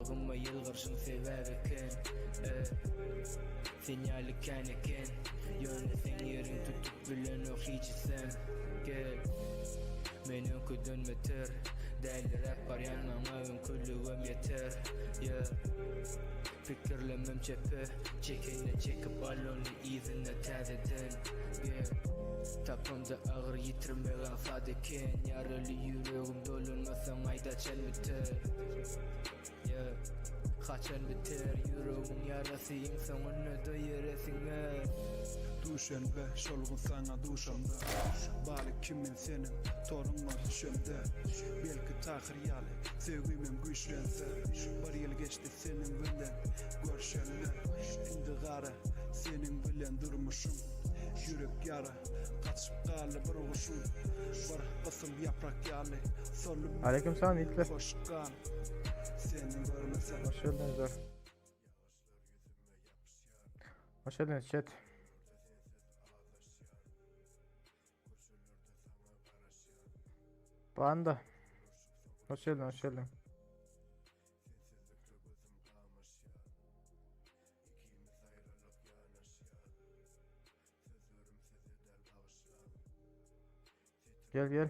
Ýüregime ýylgyrşyň sebäp eken E Sen ýaly kän eken Ýöne seň ýeriň tutup bilenok hiçisem Gel Men öňküden beter Däliräp barýan maňa öňküligem ýeter Yeah Pikirlemem çepe Çekende çekip al ony yzyna täzeden Gel Tapamda agyr ýitirmek aňsat eken Ýaraly ýüregim dolanmasaň aýt haçan biter Yeah Haçan biter ýüregiň ýarasy iň soňunda-da ýere siňer. Duşenbe şol gün saňa duşamda Balyk kimin seniň toruňa düşemde Belki Tahyr ýaly söýgimem güýçlense Bir ýyl geçdi seniň bilen görşenime Indi gara seniň bilen durmuşym Ýürek ýara gaçyp galdy bir guşum Bir gysym ýaprak ýaly solup Aleyküm selam Yiğitler. Hoş gal seni görmesem Hoş geldiniz. Hoş geldiniz chat. Panda. Hoş geldin, hoş geldin. Gel gel.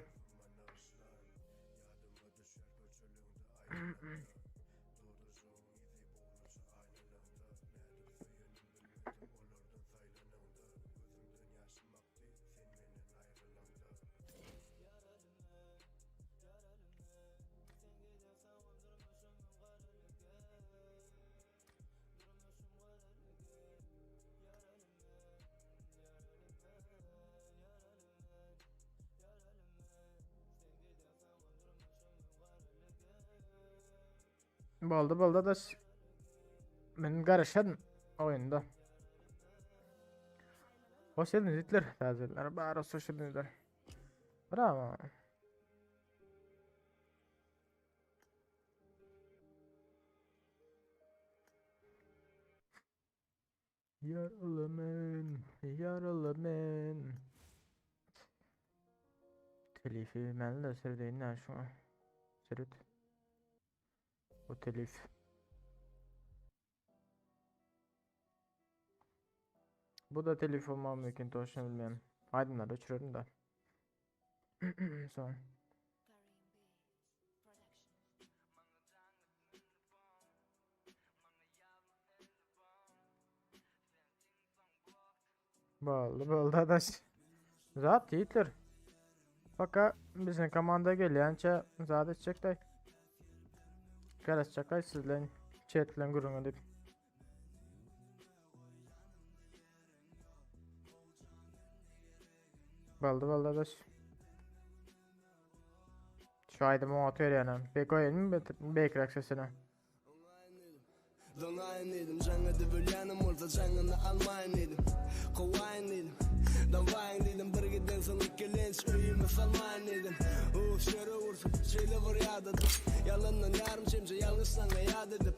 Boldy boldy da men garaşaryn oýunda. Hoş geldiniz itler. Täzeler bar, hoş geldinizler. Bravo. Ýaraly men, ýaraly men. Telifi men de sürdeýin näme şuňa. Sürüt. Bu telif. Bu da telif olmagy mümkin toşuna bilmeýän. Aýdymlary öçürerin de. Soň. Boldy boldy adaş. Zat ýitler. Baka bizim komanda gelýänçe zat etjek day. Garaşjak ay sizlen chat bilen gürrüň edip. Boldy boldy adaş. Şu aýdymy oňat berýänem. Bek goýaýynmy beýikräk sesini? Doňaýyn diýdim, jaň edip ölýänem bolsa jaňyny almaýyn diýdim. Kowaýyn diýdim, dawaýyn diýdim, bir gidensoň ikilenç öýüme salmaýyn diýdim. Uf, şöre ursun, şeýle bir ýadadym. Ýalandan ýarym çemçe ýalňyş saňa ýat edip.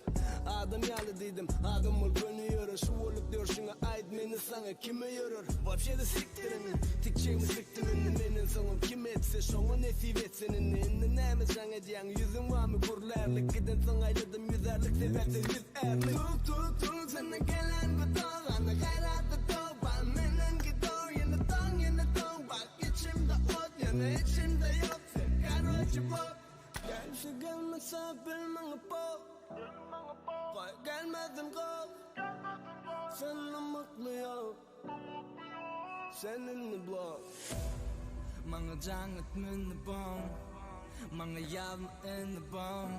Adam ýaly diýdim, adam bol göni ýöre, şu bolup ýörşüňe aýt meni saňa kim öýerer? Wapşe-de sikdir indi, tikjegimi sikdim indi, menden soňam kim etse şoňa nesip etsin indi. Indi näme jaň edýäň? Ýüzüň barmy gürlärlik Gidensoň aýladym ýüzärlik Sebäpsiz ýüzärlik Tut tut tut senden gelen bu dogany Gaýratly toba menden gider Ýene daň ýene daň Bak içimde ot ýöne içimde ýok Sen karoçi bok Gelse gelmese bil maňa bok Goý gelmezin gop Sen ymykly ýok Sen indi blok. Maňa jaň et meni bom Maňa ýazma indi bom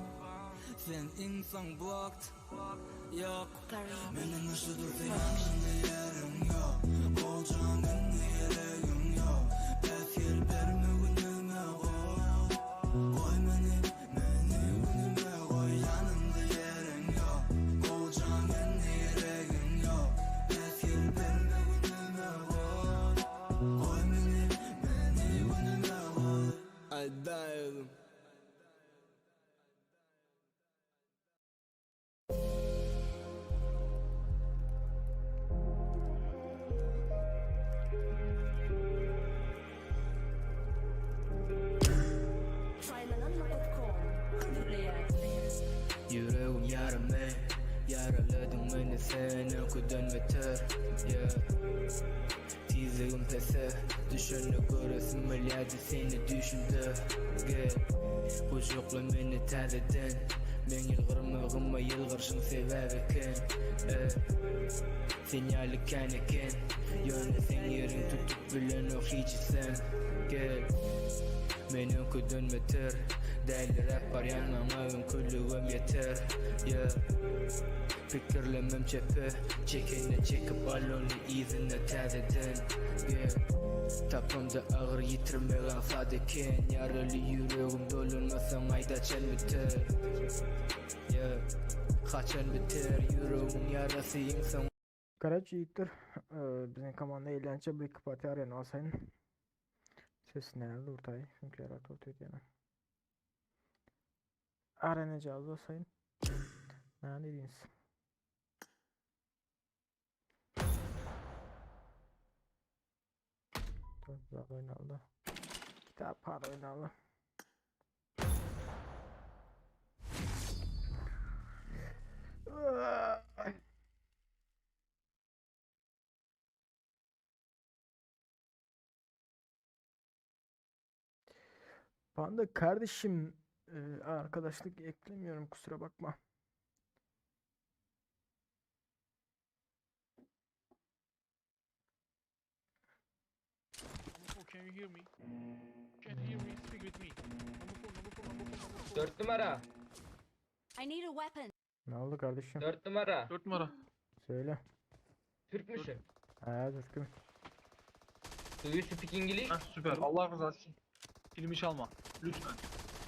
Sen iň soň blocked Ýok Meniň yşy dursa ýanynda ýeriň ýok Boljaň indi geregiň ýok Päsgel berme günüme goý Goý meni Meni günüme goý ýanymda ýeriň ýok Gojaň indi geregiň ýok Päsgel berme günüme goý Goý meni, meni günüme goý. Aýdaýdym. Ýara men, ýaraladyň meni sen öňküden beter, yeah. Tizligim pese düşende göresim gelýärdi seni düýşümde, gel, Gujakla meni täzeden, meň ýylgyrmagyma ýylgyrşyň sebäp eken, eh. Sen ýaly kän eken, ýöne seň ýeriň tutup bilenok hiçisem, gel. Men öňküden beter, däliräp barýan maňa öňküligem ýeter, yeah. Pikirlemem çepe, çekende çekip al ony yzyna täzeden, gel. Tapamda agyr ýitirmek aňsat eken, ýaraly ýüregim dolanmasaň aýt haçan biter, yeah. Haçan biter ýüregiň ýarasy iň soň. Karaç ýigitler, biziň komanda eýlençe bir iki parti arena alsaýyn. Ses näme durtaý? Çünki ýara turdy diýene. Arena jazz alsaýyn. Näme diýdiňiz? Dört oýnaldy. Kitap par oýnaldy. Panda kardeşim e, arkadaşlık eklemiyorum kusura bakma. Number can you hear me? Can you hear me? Speak with me. Number four, number four, number four, number four. 4 numara. I need a weapon. Ne oldu kardeşim? 4 numara. 4 numara. Söyle. Türk müsün? Ha Türk'üm. Do you speak English? Heh, süper. Allah rızası için. Filmi çalma. Lütfen.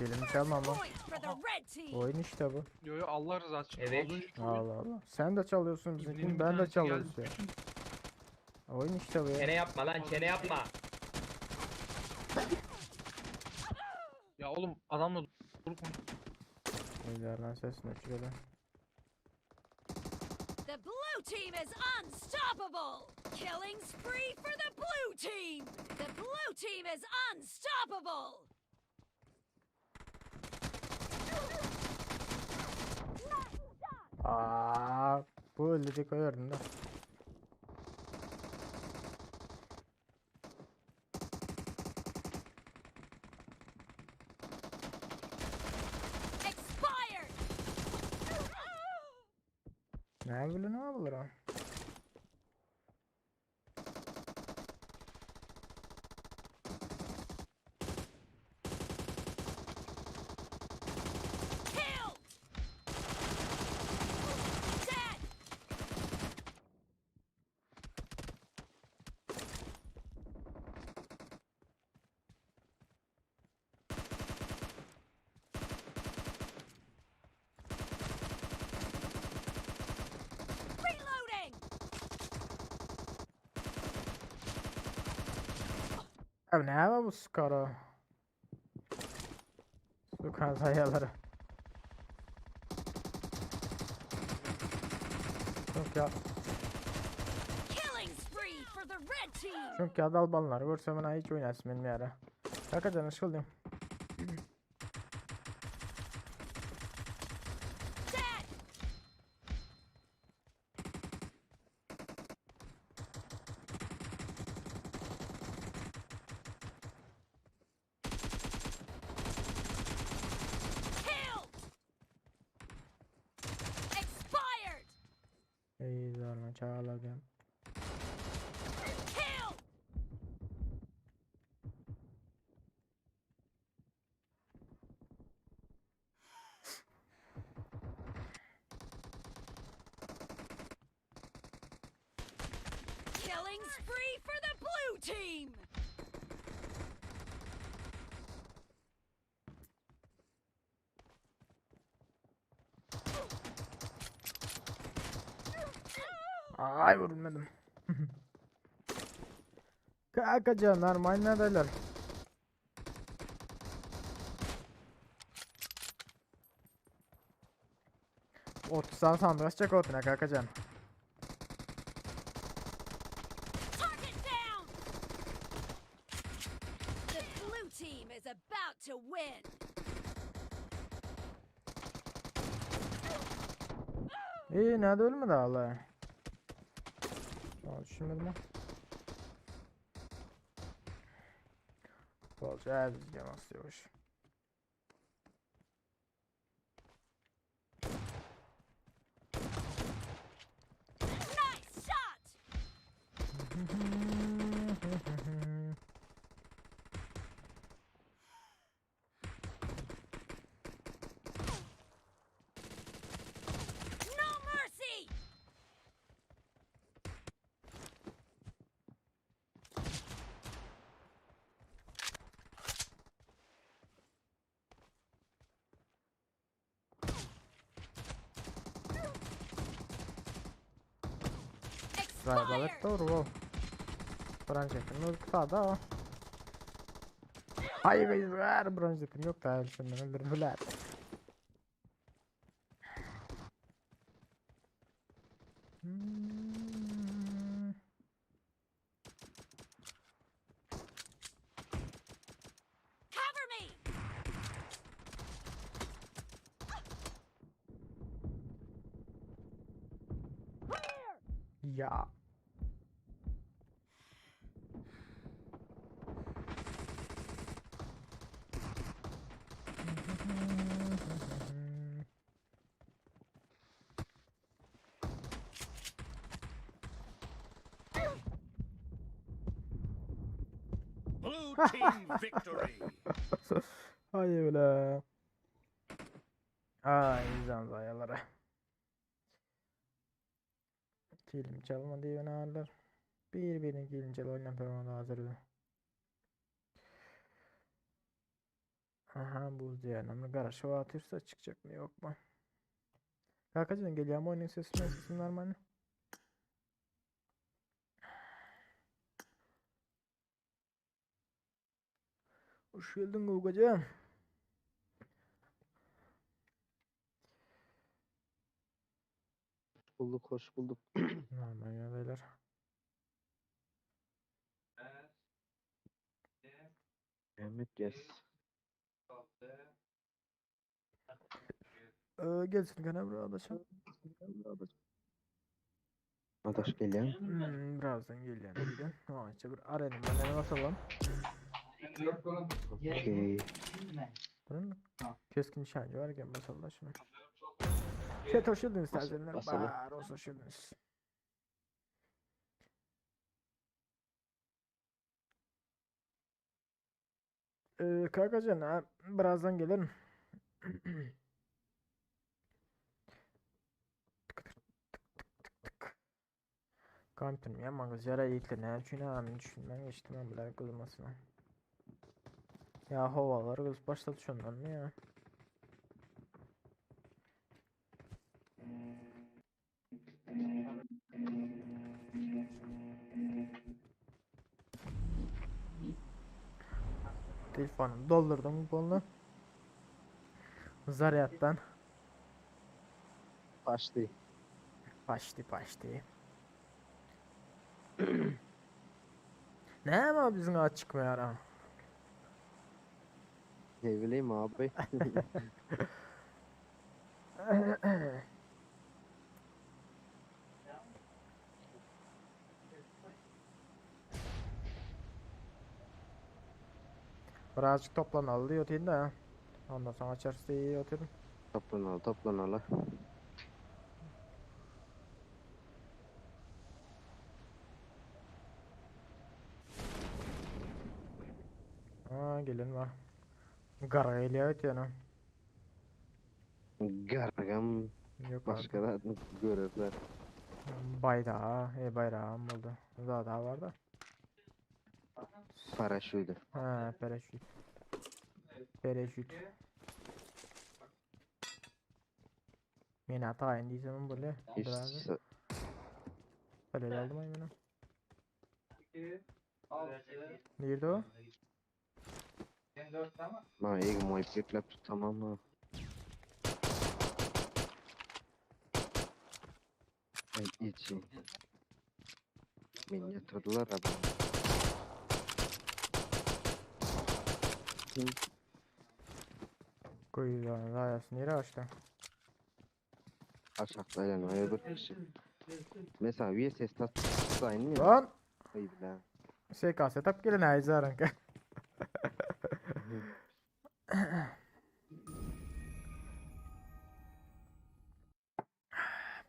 Dilimi çalmam lan. Point for the red team. Oyun işte bu. Yo yo Allah rızası için. Evet. Az önceki oyun, Allah Allah. Sen de çalıyorsun İbnenin bizimkini bir ben de tanesi geldi, çalıyoruz ya. bütün Oyun işte bu ya. Çene yapma lan çene yapma. Ya oğlum adamla doğru konuş. Beyler lan sesini öçürelim. The blue team is unstoppable. Killing spree for the blue team. The blue team is unstoppable. Aa, bu öldürecek koyardım da. Expired. Ne bileyim ne yapılır ha? Killed. Dead. Reloading. Abi ne yapıyor bu skara? Su zayaları. Çünkü Killing spree for the red team. çünkü adalbanlar görsem ben hiç oynasın benim yere. Hakikaten nasıl Dead. Killed. Expired. Ey zorla çağladım. Killed. Killing spree for the blue team. Ay vurulmadım. Kakacan normal neredeler? Otuzdan sandıraşacak otuna kakacan. Target down. The blue team is about to win. Eee näde ölmedi hala? Aa, düşünmedim ha. Bolca biz yamasıyormuş. Nice shot! No mercy! Zaybalet Expired! doğru o. Bronzetim yok da o. Hayır hayır bronzetim yok da şimdi öldürdüler. Hmm. Cover me! Ya. Blue team victory. Hayır öyle. Ay zanzayalara. Kilim çalma diye oynarlar. Bir-birini kilim çal oynan permanı hazırlı. Aha buz diğer garaja atırsa çıkacak mı yok mu? Kakacığım geliyor ama oyunun sesi ben sesim normal. Hoş geldin Gugacığım. Bulduk hoş bulduk. Normal ya beyler. Mehmet gelsin. Gelsin gene buraya adaşım. Adaş geliyor. Birazdan geliyorum bir Tamam işte bir arena manena basalım. Okey. Durun. Keskin nişancı var gel basalım da şunu. Chat hoş geldiniz Bas- terzenler. basalım. Bar olsun hoş geldiniz. Kankacan ha, birazdan gelirim. Tık tık tık tık tık. Kamptım ya magazara yükle ne üçün amin düşünmen geçtim ben bunlar kılmasına. Ya havalar kız başladı şundan mı ya? Telefonum doldurdum bunu. Zaryattan. Başlı. Paşti paşti. Ne ama bizim ağaç çıkmıyor ha. Ne bileyim abi. Birazcık toplanalım diyor da ha. Ondan sonra açarız diye oturdum. Toplanalı toplanalı. Aa gelin var. Gara geliyor ötüyor Gargam Yok abi. başka da görürler. Bayrağı, bayrağım oldu. Daha daha var da. Paraşütü. Ha, paraşüt. Paraşüt. Men atayın diyeceğim böyle. Hiç Biraz böyle aldım ay bunu. Nerede o? Ma egim oýup beklep tutamam ha. Ay içi. Meni ýatyrdylar adam. Koyuyor ayasını yere açtı. Aşakda aylanıyor bir kişi. Mesela VSS tatlayın mı? Lan Ayy lan. SKS tap gelin ayzaranka.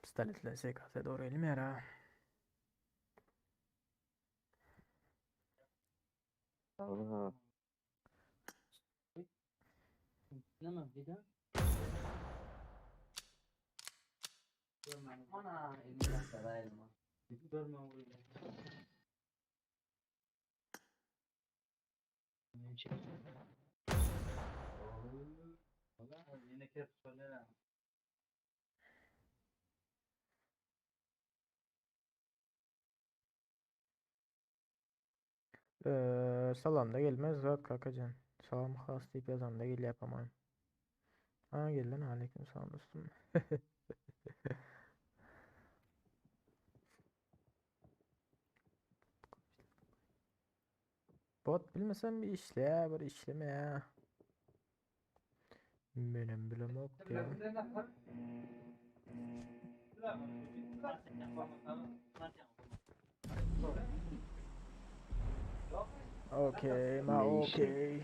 Pistoletle SKS doğru elim yara. Aha. Salam da gelmez bak kakacan. Salam has deyip yazan da gel yapamayım. Ha gel lan aleyküm selam dostum. Bot bilmesem bir işle ya bir işleme ya. Benim bilem yok ya. Okey ma Ne işi? okey.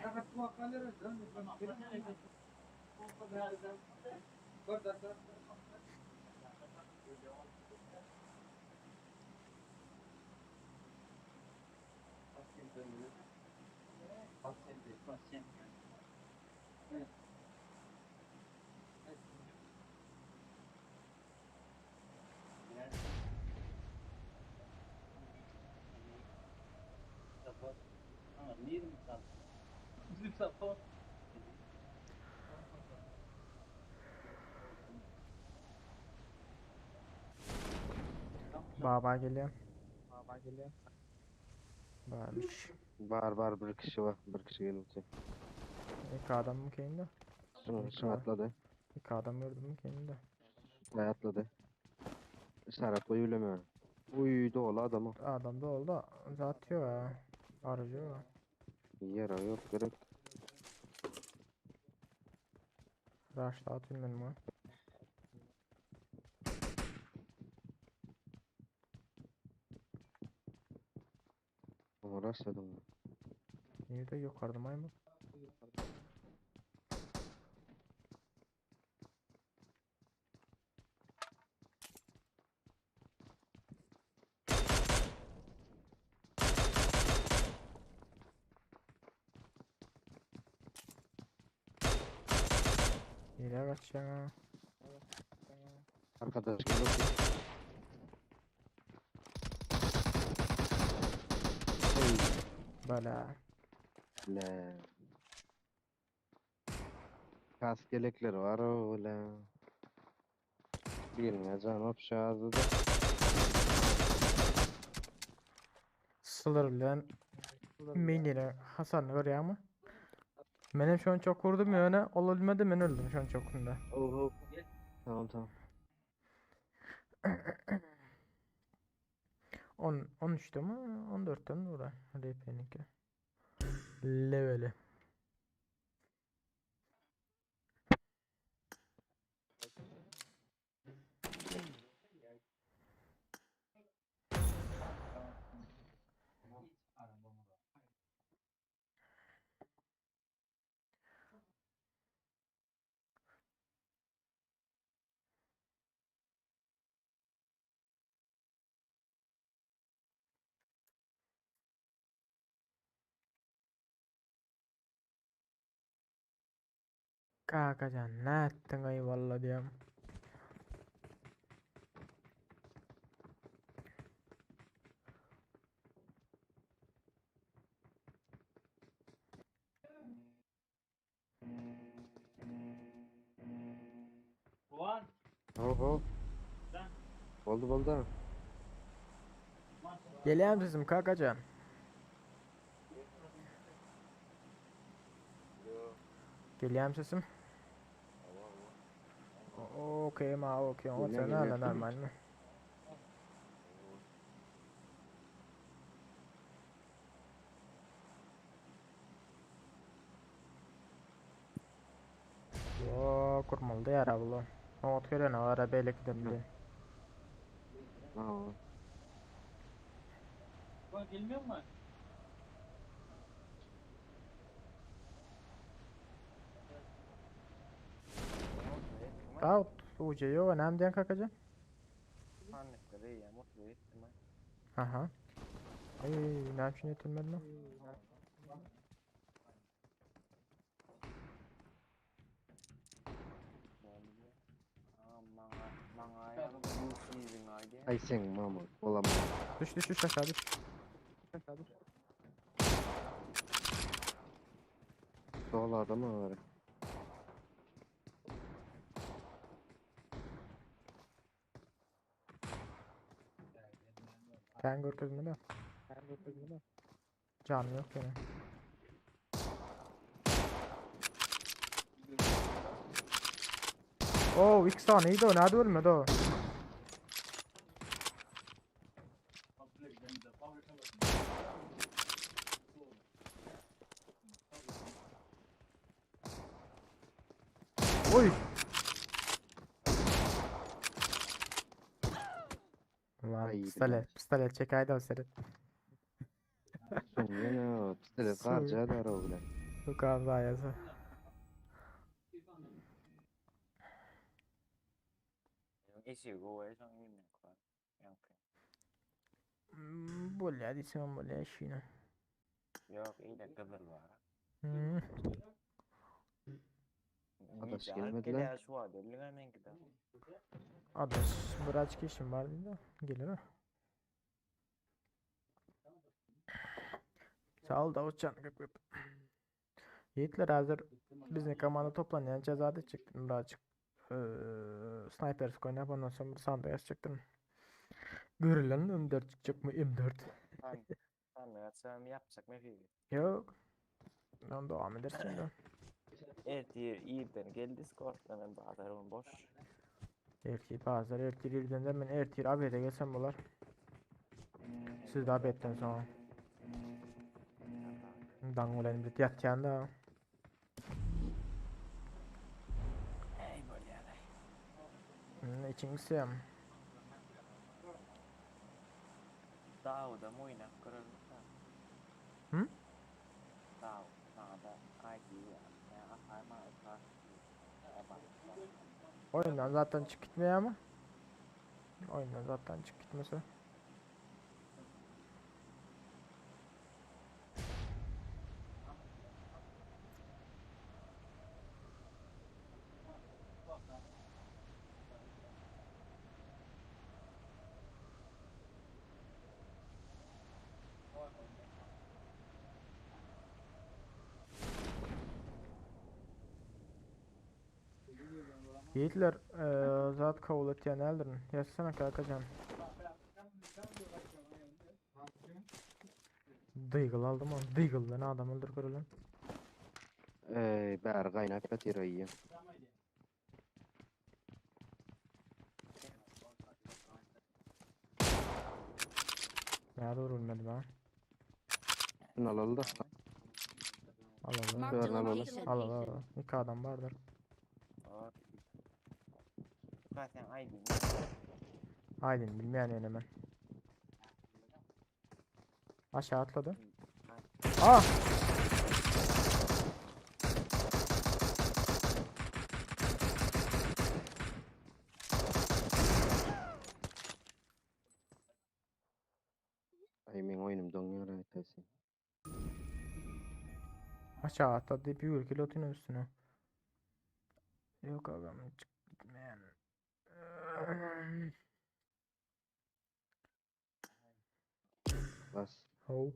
Baba geliyor. Baba geliyor. Varmış. Var var bir kişi var. Bir kişi gelip. İki adam mı kendi? Şunu, şunu atladı. İki adam gördüm mü kendi? Ay atladı. İşaret uyulama. Uyudu ola adamı. Adam da oldu. Zatıyor ha. Arıcı var. Yara yok gerek. Rush da atayım ben bunu. Uğraşladım. Niye de yukarıda maymun? Nereye kaçacaksın ha? Arkadaş geliyor. Oy. Bala. Le. Kask yelekleri var öyle. Birine can hop şahı da. Sılır bilen Minine Hasan görüyor ama. Benim şu an çok vurdum ya öne. Ol ölmedi ben öldüm şu an çok bunda. Oho. Tamam tamam. 10 13'te mi? 14'te mi bura? RP'ninki. Leveli. Kakacan ne ettin eyvallah diyorum. Oho. Oldu oldu. Geliyorum bizim kakacan. Geliyorum sesim. Okey ma okey. O Geliyor, sen geliyor. hala normal mi? Yo kurmalı da yara bu. Oňat gelene gara beýlekiden bile. Ha. Davut UC yok önemli diyen kakacan. Aha. Ay ne için yetilmedi lan? Ay sen mama olamaz. Düş düş düş aşağı düş. Aşağı düş. Dolu adam var. Sen görkezme de. Canım yok gene. Oo iki saniydi o. Nerede ölmedi o? Oy. Ulan Ay, pistolet, pistolet çekaydı o seni. Son ýene pistolet Su. harca dar o bilen. Bu kadar yazı. Bolýar diýsem bolýar şine. Yok iyi de kızıl var. Hmm. Adaş gelmediler. Adaş birazcık işim var dedi. Gelir o. Sağ ol Davutcan. Köp köp. Yiğitler hazır bizim komanda toplanyan cezada çıktım birazcık. Ee, sniper oynayıp ondan sonra sandığa çıktım. Görülen M4 çıkacak mı M4? Yok. Ben devam edersin de. Ertir irden geldi Discord'dan bazarım boş. Ertir bazıları ertir irden de ben ertir abiyete gelsem bular. Siz de abiyetten sonra. Dangolen bir yatyan da. Ey bolýar. İçincisi. Dawda moýnak görelmi? Hı? Daw, da ID ya afayma ka. Oyundan zaten çık gitmiyor ama. Oyundan zaten çık gitmese. Yiğitler zat kabul etýän däldirin. Ýazsana kakajan. Deagle aldım onu. Deagle'dan adam öldür görülen. Ey bär gaýnap ýatyr aýy. Nerede ölmedi ben? Şunu alaly da. Al al al. Marked a Al al al. location. Al al al. İki adam vardır. Zaten ID. Aydın bilmeyen yani hemen. Aşağı atladı. Aa! Ay men oýnum doňýar aýtasy. Aşağı atladı deyip bir kilo atın üstüne. Yok ağam çık gitmeyen. Bas. Ho.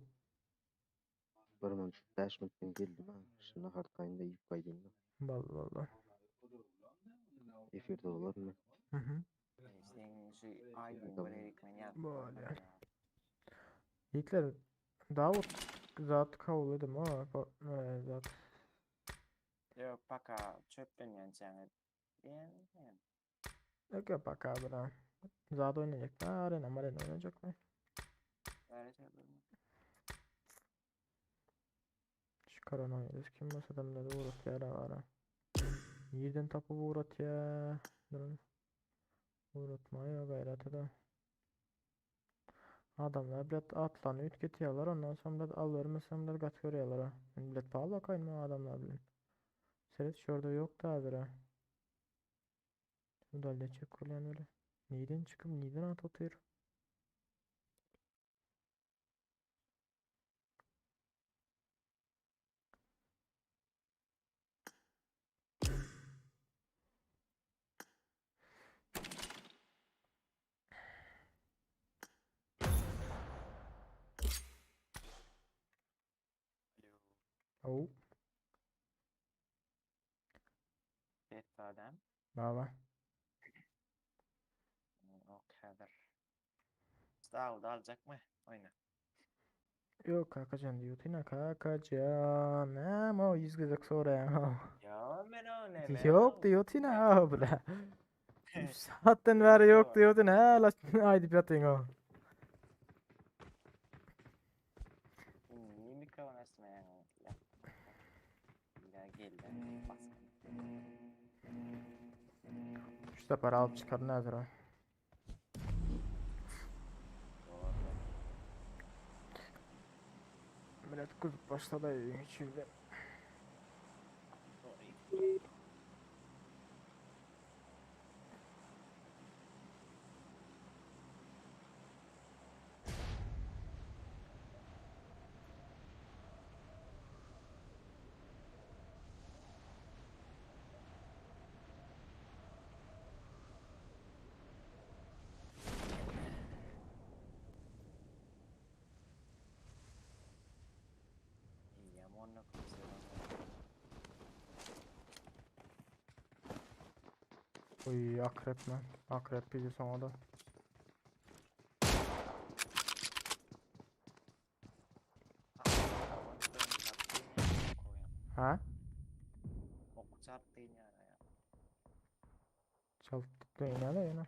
Bir minut 5 minutdan geldim ha. Şunu hartgaýynda iýip gaýdym da. Vallahi vallahi. Efirde bolarmy? Hı hı. Senin şu ID Tamam. böyle men ýaz. Böyle. Yiğitler Davut zat kabul edim ha. Zat. Yok baka çöpten ýançaňy. Yani Yok yok bak abi lan. Zat oynayacak. Ha, arena marena oynayacak mı? öyle çöpten. Şu koronavirüs kim olsa da uğrat ya ara. Yerden tapıp uğrat ya. Durun. Ugratmaýa gaýrat ede. Adamlar bilet atlaryny üýtgetýärler, ondan soň bilet albermesem bilet gaty görýärler. Men bilet bar bakaýyn bu adamlar bilen. Seret şu ýerde ýok da häzir. Udalýa çek bolýan bile. Nirden çykyp, nirden at otyr? Oh. Ses adam. Baba. Ok häzir. Stawda aljakmy? Oýna. Yok kakajan diýýär. Kakajan. Näme o 100 gezek soraýaň. Ýa men o näme? Ýok diýýär ha bile. 3 saatdan bäri ýok diýýär. Hä, aýdyp ýatyň o. Indi mikrofon açmaýaň. Ýa geldi. Basgyn. Şu sapar alyp çykaryn häzir o. Millet gyzyp başlady öýüň içinde. Eýýäm 19 Uy akrep mi? Akrep bizi soňa da. Ha? Ok çarpdy ýa. Çalt döýnäle ýene.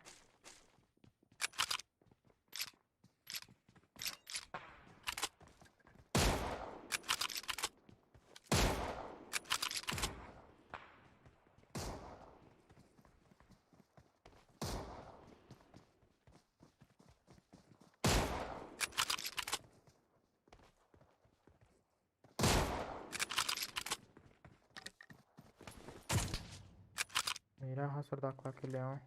Nirä hasyrdaklap gelýäň?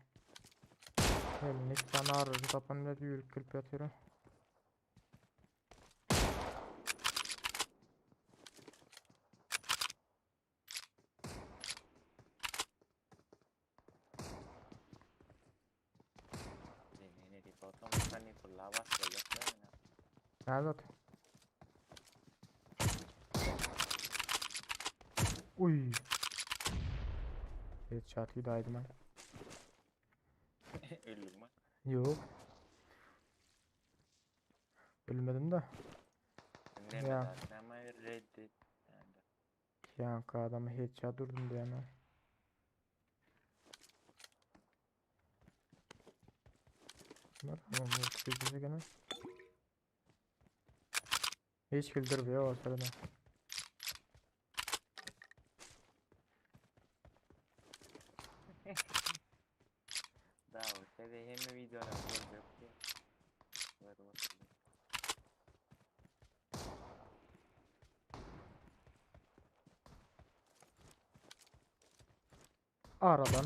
Elini iki sany arryjy tapan bilen ýüwrüp gelip ýatyr. Näme zat? Uy. Headshot gidaydım ben. Öldün mü? Yok. Ölmedim de. Ne Ya. Ama reddet. Yankı adamı headshot durdum diye Bunlar tamam bu bizi gene. Hiç güldürmüyor o sırada. Daha o hem videolar yok ki. Aradan.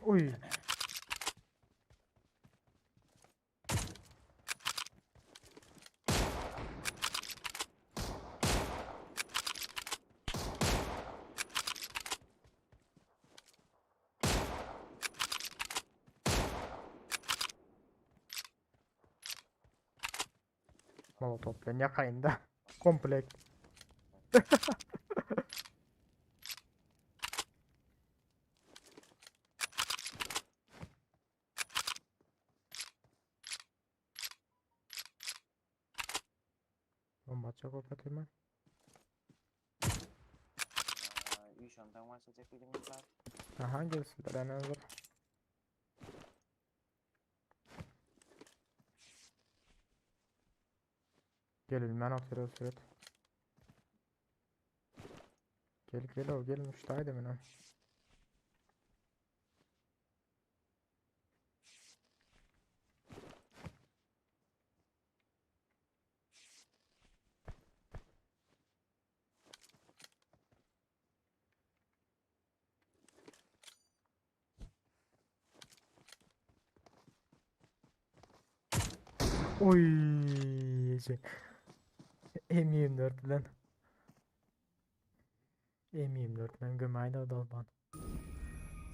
Uy. Molotov bilen ýakaýyn da. Komplekt. Bomba atjak bolup ýatyrman. Üýşenden başlayacak dedim var. Aha gelsinler en hazır. Gelin atıyor süret. Gel gel o gelin uçtaydı men. Oy, eje. M24 bilen. M24 bilen gömäýdi dolban.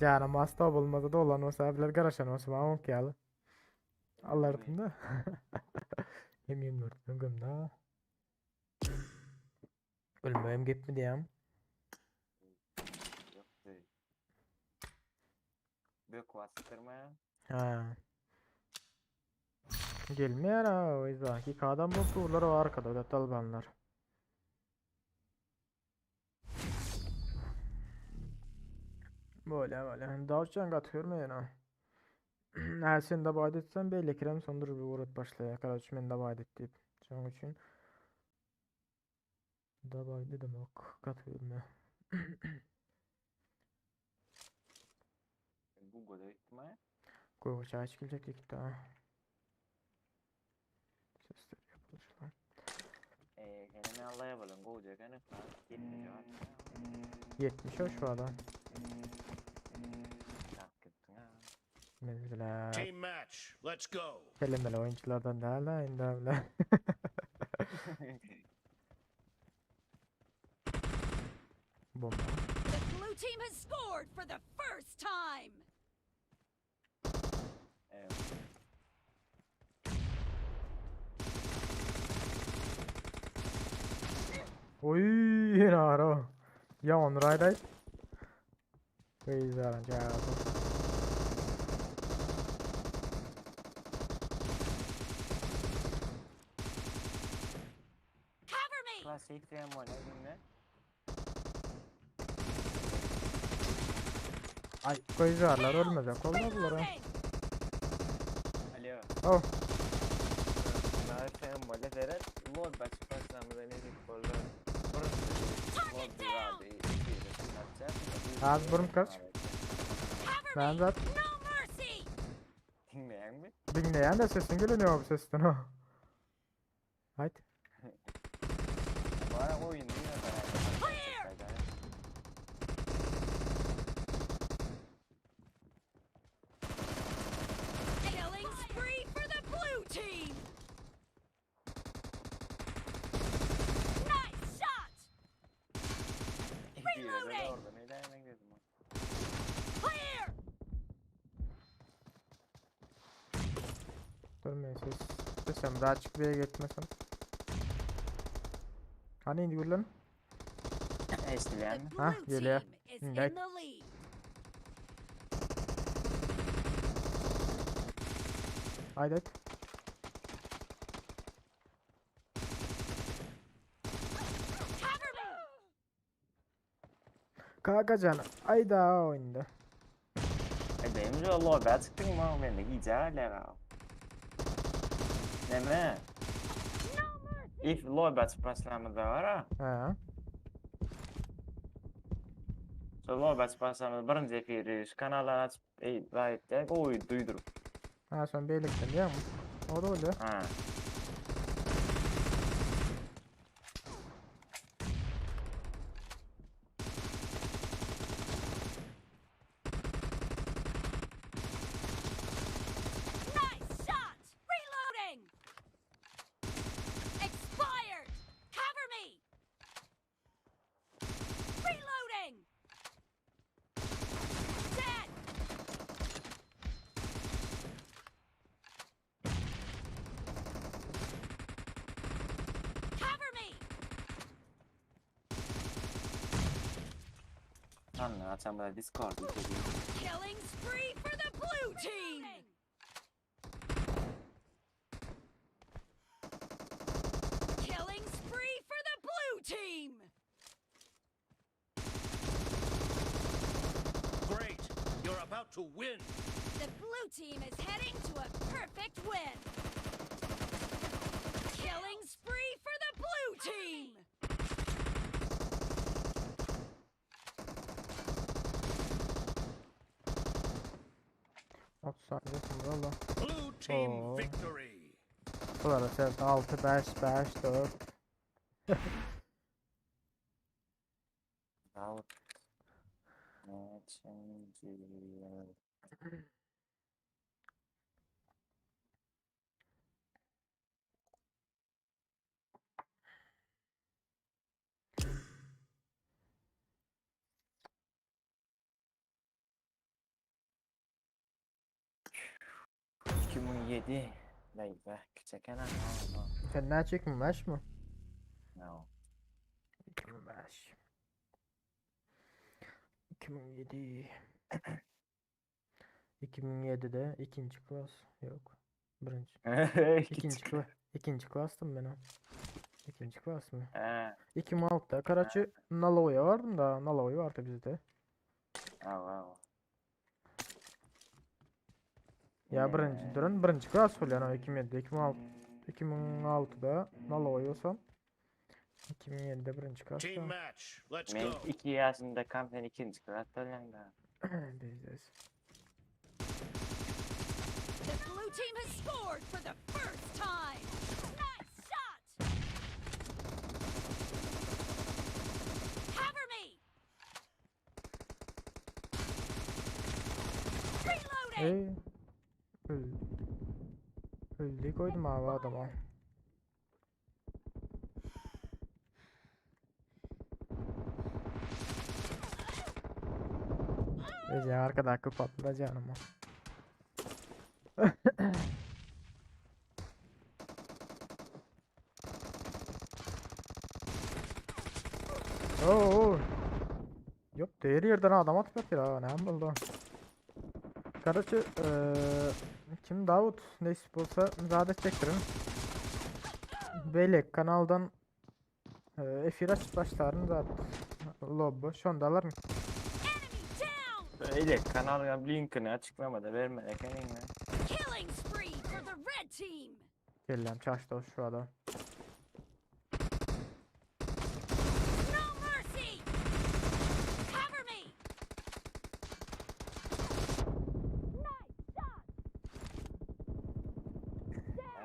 Janam asla bolmasa dolan bolsa biler garaşan bolsa maňa oňki ýaly. Alardym da. M24 bilen gömdä. Ölmegem gepmi diýýäň? Ýok, deý. Bök basdyrma. Ha. Gelmeýär ha, o yüzden. Iki adam bolup durlar o arkada da dalbanlar. Böyle böyle. Dawçan gaty görmeýän ha. Ha sen de baýdy etsen beýlekilem sondur bir uğrat başlaýar. Karaç men de baýdy et diýip. Şonuň üçin Daway ne demek gaty görme. Google'a gitme. Google çay çıkacak iki tane. Sesler yapılır lan. Eee gene Allah'a balın Google'a gene 70 var. 70 o şu adam. Tak gittin ha. Mesela Team match. Let's go. kelimeli oyunculardan değil de indi öyle. Bomba. The blue team has scored for the first time. Evet. Oy naro. Ya on right right. Güzel cevabı. Cover me. Klasik demo ne dinle? Ay koyucular ölmeyecek olmadılar ha. Reloading. Alo. Oh. Ben sen böyle seret. Lord başı başlamada ne dik bollar. Target down. Az burun kaç. Cover Ben me. zaten No mercy. Dinleyen mi? dinleyen de sesin geliyor bu sesten o. Haydi. Bana oyun değil mi? Clear. Killing spree for the blue team. Nice shot. Reloading. Orada neyden dedim. Clear. Durmayın ses. Desem daha açık bir yere gitmesem. Hani indi gülün? The Eştilen mi? Ha, blue geliyor. team is Hı, in gel. the lead. Haydi haydi. Cover me. Kaka canım. Ayda oyunda. E benim de Allah ben çıktım mı? Ben de giyeceğim ya. Neme? If Lord başı başlamada var ha. Ha. So Lord başı başlamada birinci efiri şu kanallar açıp ey gayet de oy duydurup. Ha sen beylikten değil mi? O da öyle. Ha. Nice shot. Reloading. Expired. Cover me. Reloading. Dead. Cover me. Lan açan da Discord içeriği. Killing spree for the blue team. Killing spree for the blue team. Great. You're about to win. The blue team is heading to a perfect win. Killing spree for the blue team. 30 saniye sonra Allah. Blue team Oo. victory. Bunlara sen 6, 5, 5, 4. Out. Neçinci? 2007. Leýbe, kiçeken ha. Sen näçe 2005 mi? No. 2005. 2007. 2007'de ikinci klas yok. Birinci. İkinci klas. İkinci klastım ben o. İkinci klas mı? He. 2006'da Karaçı Nalo'ya vardım da Nalo'yu vardı bizde. Aw aw. Ya birinci duran birinci klas bolýan o 2007'de 2006 2006'da Nalo'yu olsam 2007'de birinci Team klasda. match. Let's Men go. 2 yaşında kam sen ikinci klas bolýan da. Bizdes. The blue team has scored for the first time. Nice shot! Cover me! Reloading! Ey. Öl. Öldü koydum abi adama. Ece arkadaki patlayacağım ama. Oo. Yok diğer yerden adam atıp atıyor ha ne buldu. Karaçı eee kim Davut neyse olsa müsaade edecektirim. Belek kanaldan eee efir açıp başlarını da lobby şondalar mı? Enemy down! Öyle kanal linkini açıklamada verme ekenin ya. Killing spree for the red team! Geliyorum çarşıda şu adam. No mercy! Cover me! Nice shot!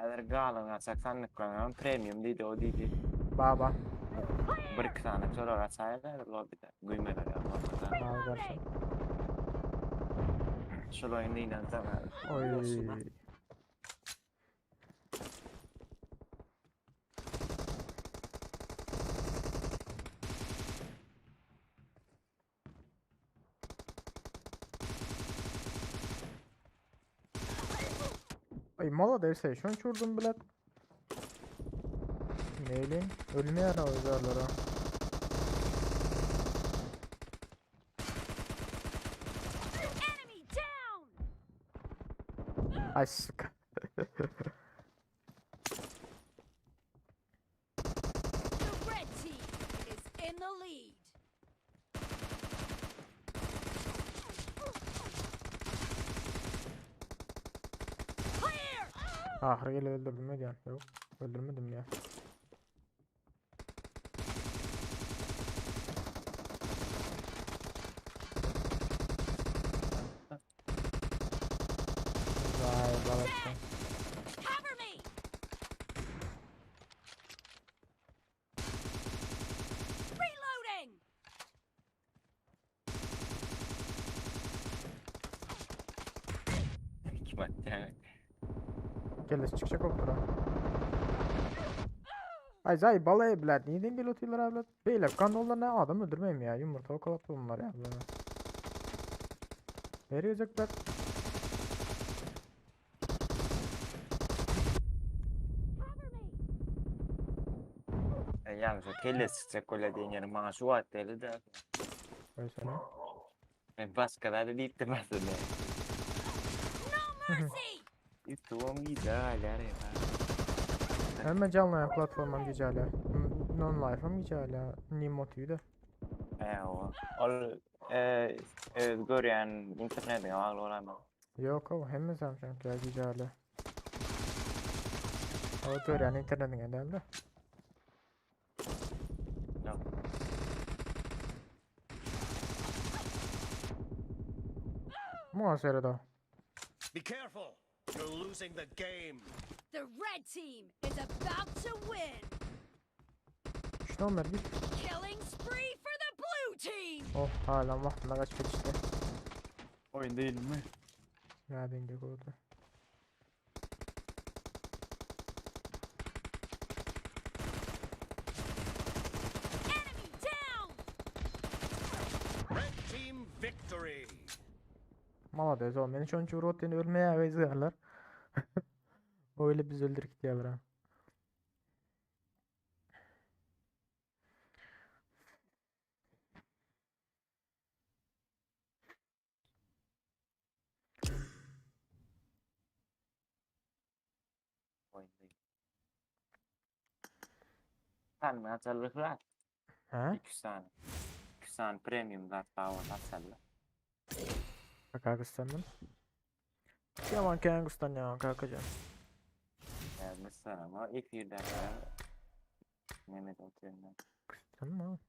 Eğer galan açsak sandık koyalım premium dedi o dedi. Baba. Bir iki tane sorar açaylar lobby'de. Guymeler ya lobby'de. Al versin. Şul oyunda inanacağım abi. Oy. Ay mala derse şunu çurdum bilet. Neyleyim? Ölmeye ara o Enemy down! Ay sık. The red team is in the lead. Clear! Ahır gel öldürdüm mü diyorsun? Yok öldürmedim ya. Vay balıkçı. Cover me! Reloading! Kim attı? Kelesi çıkacak o bura. Ay zay balayı evlat. Neden gel oturuyorlar evlat? Beyler kanalda ne adam öldürmeyeyim ya. Yumurta o kalat bunlar ya. Böyle. Verecekler. Yalnız o kelle sıkacak öyle deyin yani maaşı var deli de. Öyle söyle. Ben başka da deyip de aslında. No mercy! İtuğum güzel ya. Hemen canlı yayın platformam güzel. Non life'ım güzel. Nimo TV'de. He o. Ol e, e, görýän internetiň bagly bolan. Yok o hem sen çünkü güzel. O görýän internetin geldi. Yok. Muhasebe Be careful. You're losing the game. The red team is about to win! Şunu Ömer git. Killing spree for the blue team! Oh hala vaktinde kaç geçti. Oyun değil mi? Ya denge oldu. Enemy down! Red team victory. Malades oğlum beni şonça urot diye ölmeye ve izlerler. Öyle biz öldürük diýýärler ha. Sen açarlyk Ha? 2 sany. 2 sany premium zat bar bolsa açarlar. Kaka güstendim. Yaman kän güsten yaman kakacan. Gelmişler ama ilk birden Mehmet oturuyorum Güsten mi?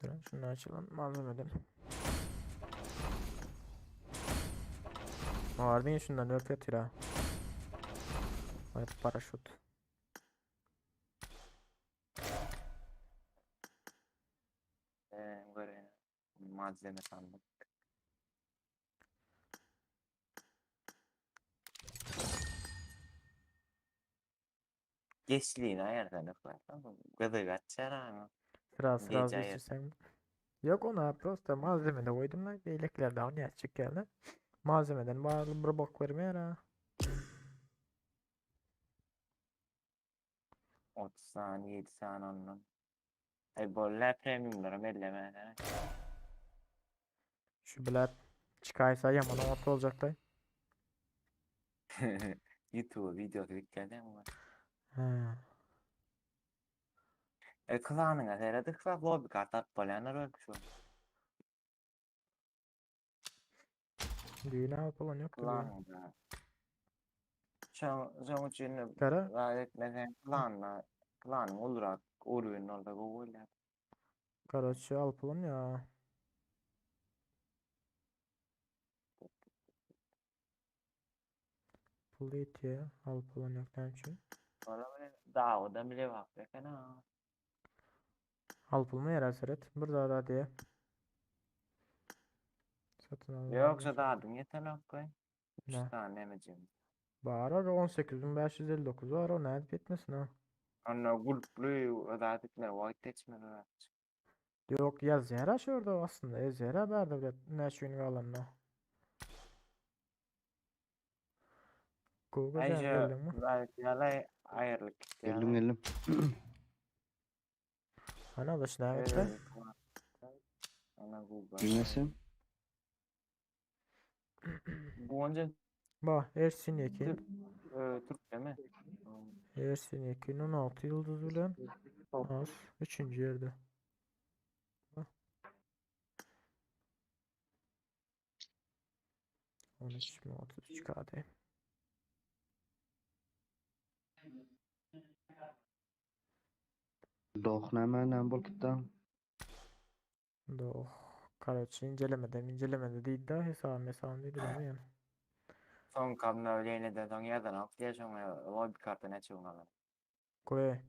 Durun şunu açalım malzemeden. Var değil şundan 4 yatır ha. Evet paraşüt. Ee, göre malzeme sandık. Geçliğini ayardan Gıdık açar ama. Sıra sıra Gece ayar. geçirsem. Yok ona prosta malzeme de koydum lan. Beylekler daha ne açık geldi. Malzemeden bağlı bir bok vermiyor ha. 30 saniye 7 saniye ondan. E bolla premiumlarım elleme. Şu bilet çıkaysa yaman ot olacak da. YouTube video yükledim ama. He. E klanına seyredik la lobby kart at bolanlar ölmüş o. Düğüne falan yoktu bu. Klanında. Şoň üçin Kara? Rahat etmesen klanla klanın olur ak urun orada goýlar. Karaçı al falan ya. Pul yetiyor. Al falan yok ne için. Ora bile dağda bile bak bekana. Al pul mu yarar seret? Bir daha daha diye. Satın al. Yoksa daha dün yeter ak 3 Ne? tane emeceğim. Var aga 18.559 var o ne bitmesin ha. Anna gulplu rahat etme vakit etme rahat. Yok yaz yara şurada aslında yaz yara berdi bile ne şunu kalanla. Google Ayşe geldin mi? yalay ayarlık. Geldim geldim. Hani alış ne etti? Ana Google. Dinlesin. Bu önce Bak Ersin Yekin. Türk değil mi? Ersin Yekin 16 yıldız bilen az. Üçüncü yerde. Bak. 13 mi 33 KD. Doh näme näme bolup gitdi? Doh. Karaçı incelemedi, incelemedi değil de hesabım hesabım değil bilmiyorum. Son kabına öyle de son yerden al diye sonra lobby kartı ne çıkın alır. Koy.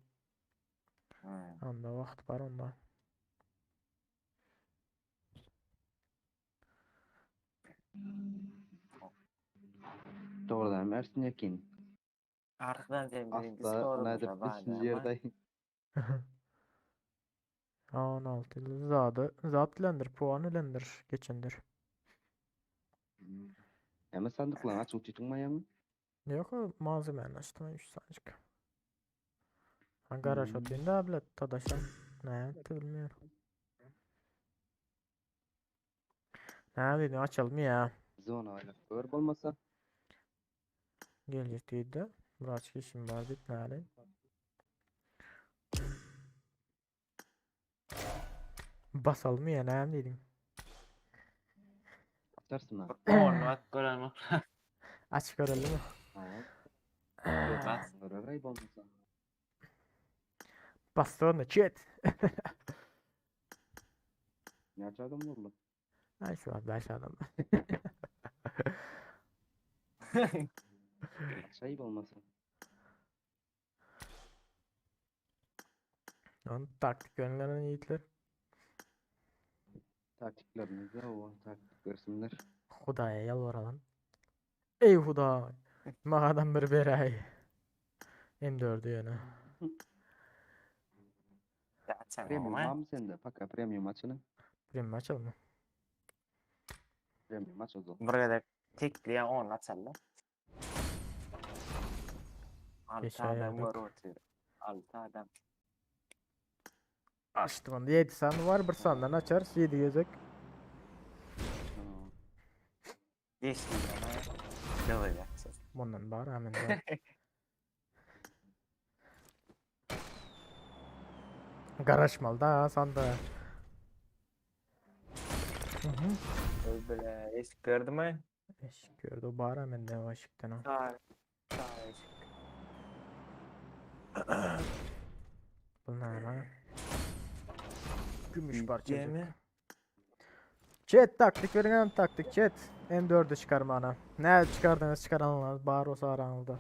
Hmm. Anda vakt var onda. Dogrudan Ersin Yekin. Arkadan sen bizim Asla Discord'umuzda nädip var 5. ama. ýerde. 16 yıldız zadı. Zat ilendir, puan ilendir, geçendir. Näme sandyklaryny açyp tutmaýamy? Yok o malzeme açtım 3 tanecik. Ha garaj Hmm. atayım da abla tadaşam. Ne yaptı bilmiyorum. Ne dedi açalım ya. Zona aýlap gör bolmasa. Gelecek dedi. Biraz işim var dit ne Basalım ya ne dedim. Açarsyn ha. Onu bak görelim. Aç görelim mi? Ha. Bas. Görer bolmasa. Bastı onu chat. Näçe adam boldy? Ay şu an 5 adam. Açaý bolmasa. Onun taktik yönlerini yiğitler. Taktiklerimiz de o taktik görsünler. Hudaya yalvaralım. Ey Huda. Mağadan bir beray. M4'ü yani. Açalım Premium ama. var mı sende? Paka premium açını. Premium açalım mı? Premium açyldy. Bir gezek tekli ýa only açaldy. Alty Geçen adam ýerde. görüp otyr. Alty adam. Açdyk onda 7 sany var bir sandan açarys 7 gezek. Geçdi ama. Ýygyýaksyz. Bundan bar hemen var. Garaşmaly da sanda. Hı hı. Öl bile eşik gördümi? Eşik gördü o bar hemen de o eşikten o. Sağ. Sağ eşik. Bu ne lan? Gümüş parçacık. Gemi. Chat taktik verin hem taktik chat. M4'ü çıkarmana. Ne çıkardınız çıkaranlar bar olsa aranıldı.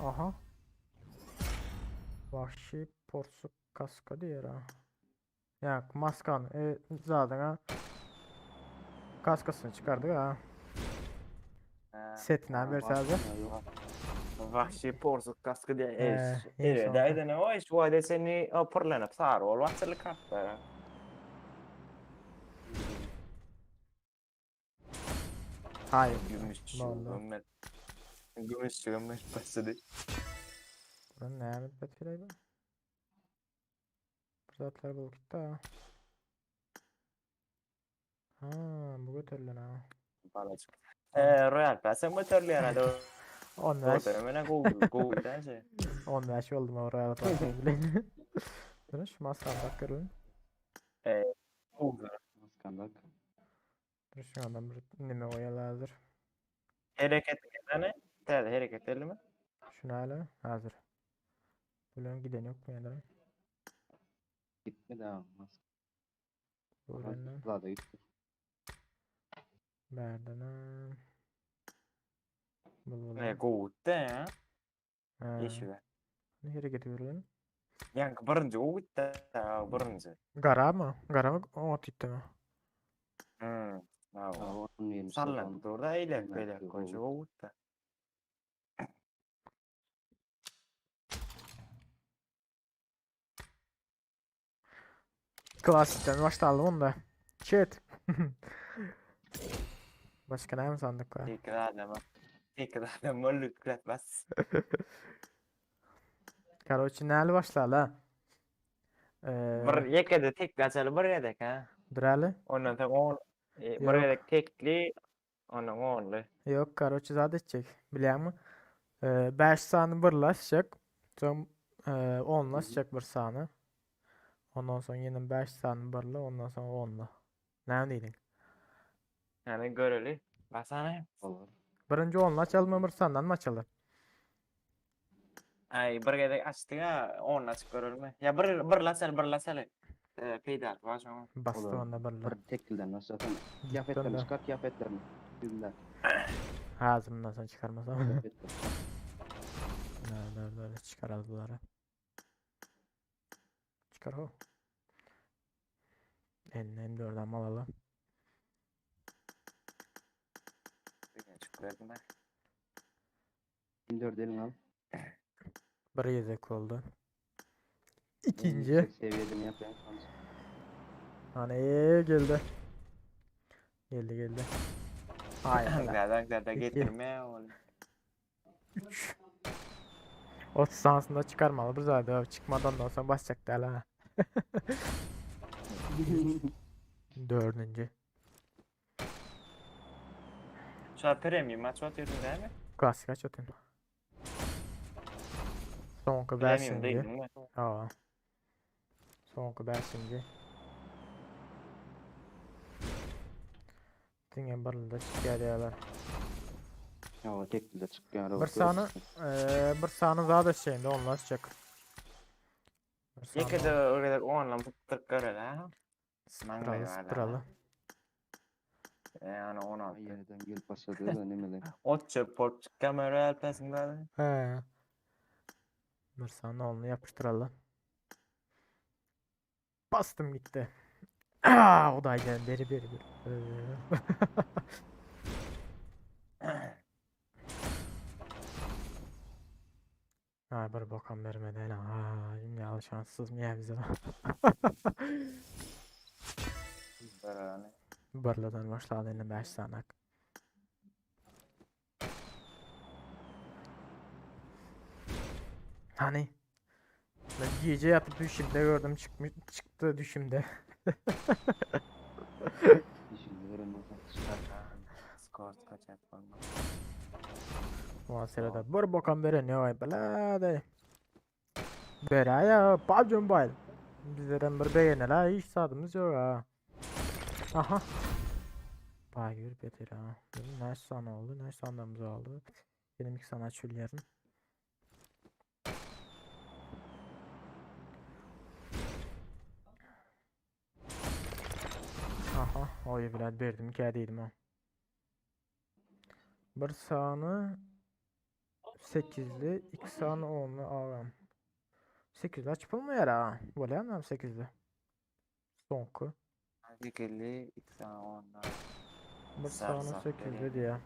Aha. Vahşi porsuk kaska diýer ha. Ya maskan e, zaten ha. Kaskasını çıkardık ha. Setinden bir sadece. Vahşi porsuk kaskı diye Ee, eş. en Evet, sonunda. aynen o iş. Bu ayda seni o pırlanıp sar ol açılı kartlara. Hayır. Gümüş. Vallahi. Gümüş, gümüş başladı. Buranın ne müddet firaydı? Bu zatlar bul gitti ha. Ha, bu götürülen ha. Balacık. Ee, Royal Pass'e motorlu herhalde. 15. Orada Google, Google'dan şey. 15 oldum o Royal Pass'e bile. Durun şu maskan bak görün. Ee, Google. Maskandak. Dur şu adam bir nime oyalı hazır. Hereket edene, tel hereket mi? Şunu hala hazır. Bulan giden yok mu ya da? Gitme devam. Mask. Bulan Daha da gitti. Nereden ha? Bul Ne Google'da ya. Ha. Yeşil. Ne hareket ediyor Yani birinci Google'da birinci. Gara mı? Gara mı? O gitti mi? Hmm. Aa, onun yerini Sallandı orada eylek Evet, böyle koca Google'da. Klasikten başlayalım onu da. Chat. Başka ne mi sandık var? Tekrar adama. Tekrar adama lükletmez. Короче, näli başlaly ha? Ee, Bir yekede tek açalı bir yedek ha. Dur hele. Ondan sonra on e, bir Yok. yedek tekli ondan onlu. Yok, короче, zat etjek. Bilýäňmi? Ee, 5 sany birleşjek. Soň e, onlaşjak bir sany. Ondan soň ýene 5 sany birli, ondan soň only. Näme diýdiň? Yani göreli. Basana. Olur. Birinji only açalım, bir sandan mı açalım? Ay bir yedek açtık ha. On açık görülme. Ya bir bir açalı bir açalı. E, peydar var şoň. Bastı Olur. onda birli. Bir tekilden nasıl zaten. Gitti Kıyafetlerini onda. çıkar kıyafetlerini. Düğümler. Ağzımdan sonra çıkarmasam. Kıyafetler. Dur dur dur çıkaralım bunları. Çıkar o. Eline M4'den alalım. Açık verdim ben. 24 elini al. Bir yedek oldu. En İkinci. yüksek seviyeden yap en son. Hani geldi. Geldi geldi. Hayır. Zaten zaten İki. getirme oğlum. 3. 30 sansında çıkarmalı bir zaten çıkmadan da olsa basacak da ha. Dördüncü. Şu an premium maç atıyordun değil mi? Klasik aç atayım. Sonki Premium değil beşinci. mi? Aa. Sonki beşinci. Diňe birinde çykýar diýerler. Ya o tekilde çıkıyor. Bir sany, eee, bir sany zat eşeğinde onlar çek. Bir sany Yekede o kadar onla tuttuk göreli ha. Sıpralı sıpralı. Yani 16. Yeniden gelip başladı da ne melek. Ot çöp port kamera alpasında. He. Bir sany onu yapıştıralım. Bastım gitti. Aa, o da gel beri beri beri. Ay bir bakan vermedi hele. Aa, ya şanssız mı ya bize? Birleden başlady indi 5 sanak. Hani? Ben gece yatıp düşümde gördüm çıkmış çıktı düşümde. Düşünde gören bolsa çıkar. Skor kaçak bolmaz. Muhasebede bir bokan beren yok bela Bera ya PUBG Mobile. Bizlerden bir beğenel ha hiç sadımız yok ha. Aha. Bagir beter ha. Ne sana oldu ne sandığımız aldı. Benim iki sana çüllerim. Aha, oy bilen berdim ki değilim ha. Bir sany 8-li, 2 sany 10-ly agam. 8-li açyp bolmaýar ha. Bolýarmy 8-li? Soňky. 8-li, 2 sany 10-ly. Bir sany 8-li diýýär.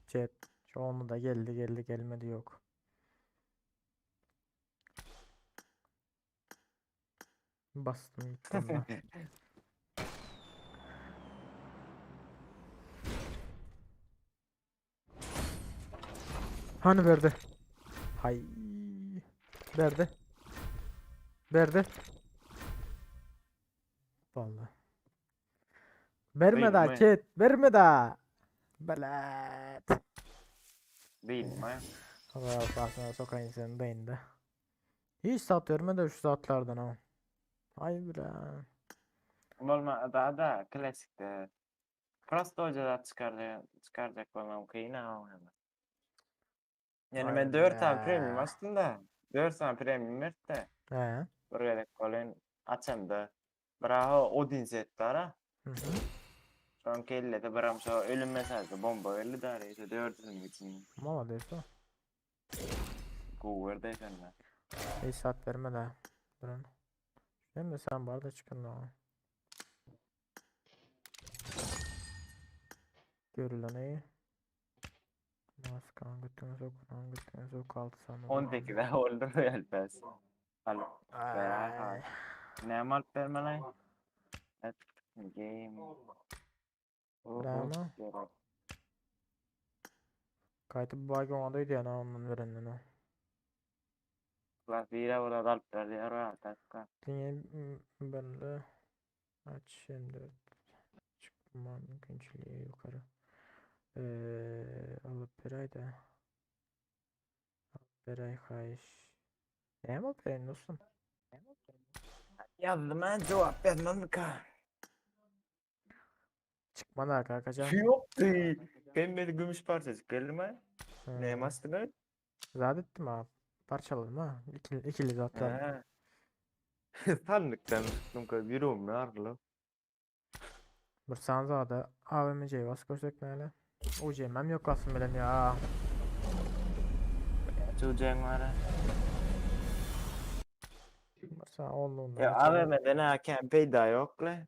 Chat. Şu onlu da geldi geldi gelmedi yok. Bastım gittim ben. Hani verdi? Hay. Verdi. Verdi. Vallahi. Verme daha chat. Verme daha. Belet. Değil mi? Allah Allah sokayım seni dayında. Hiç sat verme de şu zatlardan ha. Ay bile. Bolma da da klasikde. Prosto zat çykarjak çykarjak bolmam kyn ha hemen. Yani men 4 tane premium açdym da. 4 tane premium berdi. He. Bir gezek bolyn açamda. Braho Odin set bar Hı hı. Şoň kellede biram şo ölüm mesajda bomba geldi da reýse dördüsiniň içinde. Malades o. Gowy berdi sende. Hiç sat verme de. Durun. Hem de sen barda çıkın da. Görülen iyi. Maskan götüne sok, lan götüne sok altı sandım. 18-e oldu Royal Pass. Al. Ay. Näme alyp bermeli? Et game. Näme? Gaýtyp baý oňa öýdýän ondan berenden o. Class 1-e bolar alyp berdi Royal Pass. Diňe birli aç şimdi çykma mümkinçiliği yukarı. Ee, alyp beräý-de. Alyp beräý haýyş. Näme alyp bereýin dostum? Ýazdym ha jogap bermemika. Çykma da kakacan. Ýokdy. Gelmedi gümüş parçajyk geldi mi? Näme açdyň? Zat etdim ha. Parçaladım ha. İkili, ikili zatlar. Hä. Sandykdan çykdym köp ýüregim ýarylyp. Bir sanzada AVMC bas görsek näle? UCM'm yok aslında bilen ya. Çujaň bar. Bir san onlu Ya AVM'de ne kän peýda ýok le.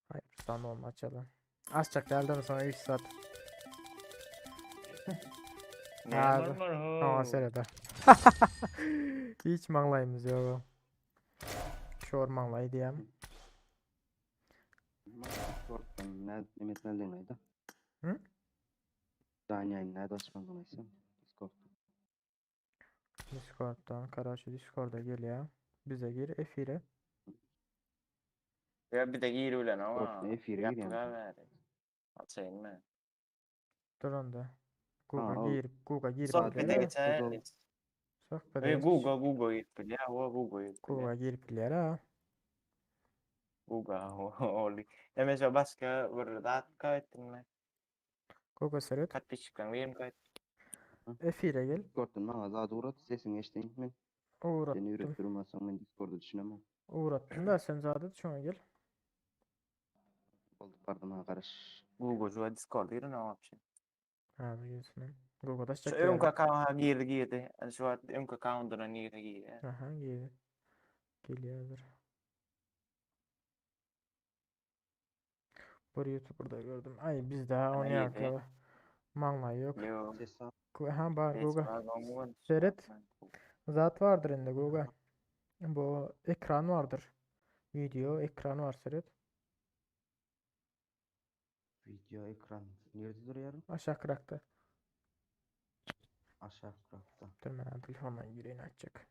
Hayır bir san onlu açalım. Açacak geldim sonra 3 saat. Ne Abi. var Aa ho? serede. Hiç maňlaýymyz ýok. Şor maňlaý diýem. Discord'dan ne emetmelden ayda. Hı? Daniel nerede açmadın aysa? Discord. Discord'dan Karaçı Discord'a gel ya. Bize gir efire. Ya bir de gir bilen ama. Discord'da efire gir yani. Açayım mı? Dur onda. Ha, Google'a ol. gir, Google'a gir Sohbete bilýär. geçer. Google. Sohbete Ey geç. Google Google git bilýär. O Google git bilýär. Google'a girip bilýär ha. Google ol. Ya mesela başka bir zat kaýtdym mi? Google seret. Podpisçikleň birini kaýt. Efire gel. Discord'dan bana zat uğrat sesin eşdeýin men. Seni Uğrattım. üretip durmasan men Discord'a düşünemem. Uğrattım da sen zaten şuna gel. Oldu pardon ha garaş. Google şu Discord girin o wapşe. Ha bilirsin. Google'da Şu açacak öňki ýeri. account girdi girdi. Yani Şu öňki account'una girdi girdi. Aha girdi. Geliyordur. Bir YouTuber'da gördüm. Ay biz daha Ana onu girdi. yapıyor. Maňlaý yok. Yo. Ses Ha bar Ses Google. var, Google. Seret. Zat vardır indi Google. Bu ekran bardyr. Video ekran bar seret. Video ekran nirede durýar? Aşakrakda. Aşakrakda. Dur men telefondan gireýin açjak.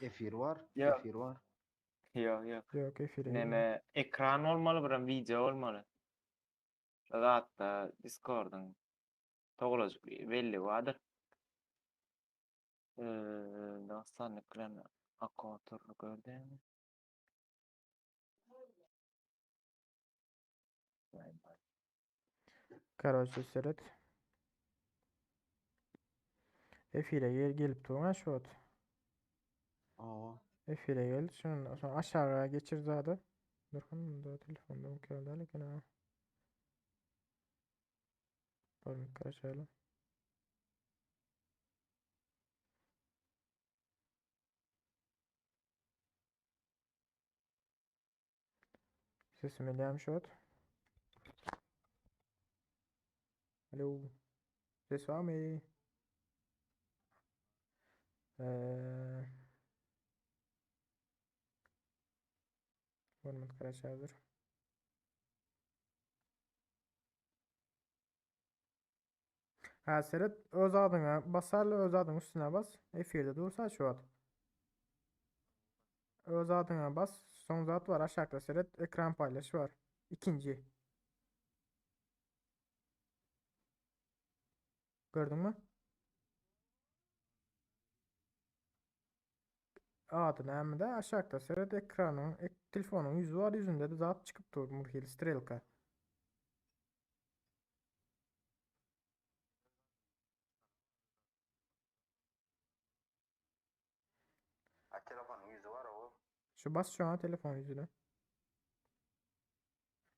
Efir bar, Ýok. efir bar. Ýok, ýok. Ýok efire girme. Neme ekran bolmaly, biram wideo bolmaly. Şo zatda Discordyň togalajyk belli bardyr. Eee, Dostanlyk bilen akwatorly gördüňmi? Karoçe seret. Efire gel gelip durňa şu wagt. Awa. Efire gel. Şundan soň aşaga geçir zady. Durkun bunda telefonda mümkin däl eken ha. Görmek şeýle. Sesim gelýärmi şu wagt? Alo. Ses barmy? Eee Bir minut garaşýardyr. Ha seret öz adyňa basarly öz adyň üstüne bas. Efirde dursa şu wagt. Öz adyňa bas. Soň zat bar aşakda seret ekran paýlaş bar. Ikinji. Gördüňmi? Ady näme-de aşakda seret ekranyň ek, telefonyň ýüzi bar ýüzünde de zat çykyp dur murhili strelka. A telefonyň ýüzi bar o. Şu bas şoňa telefon ýüzüne.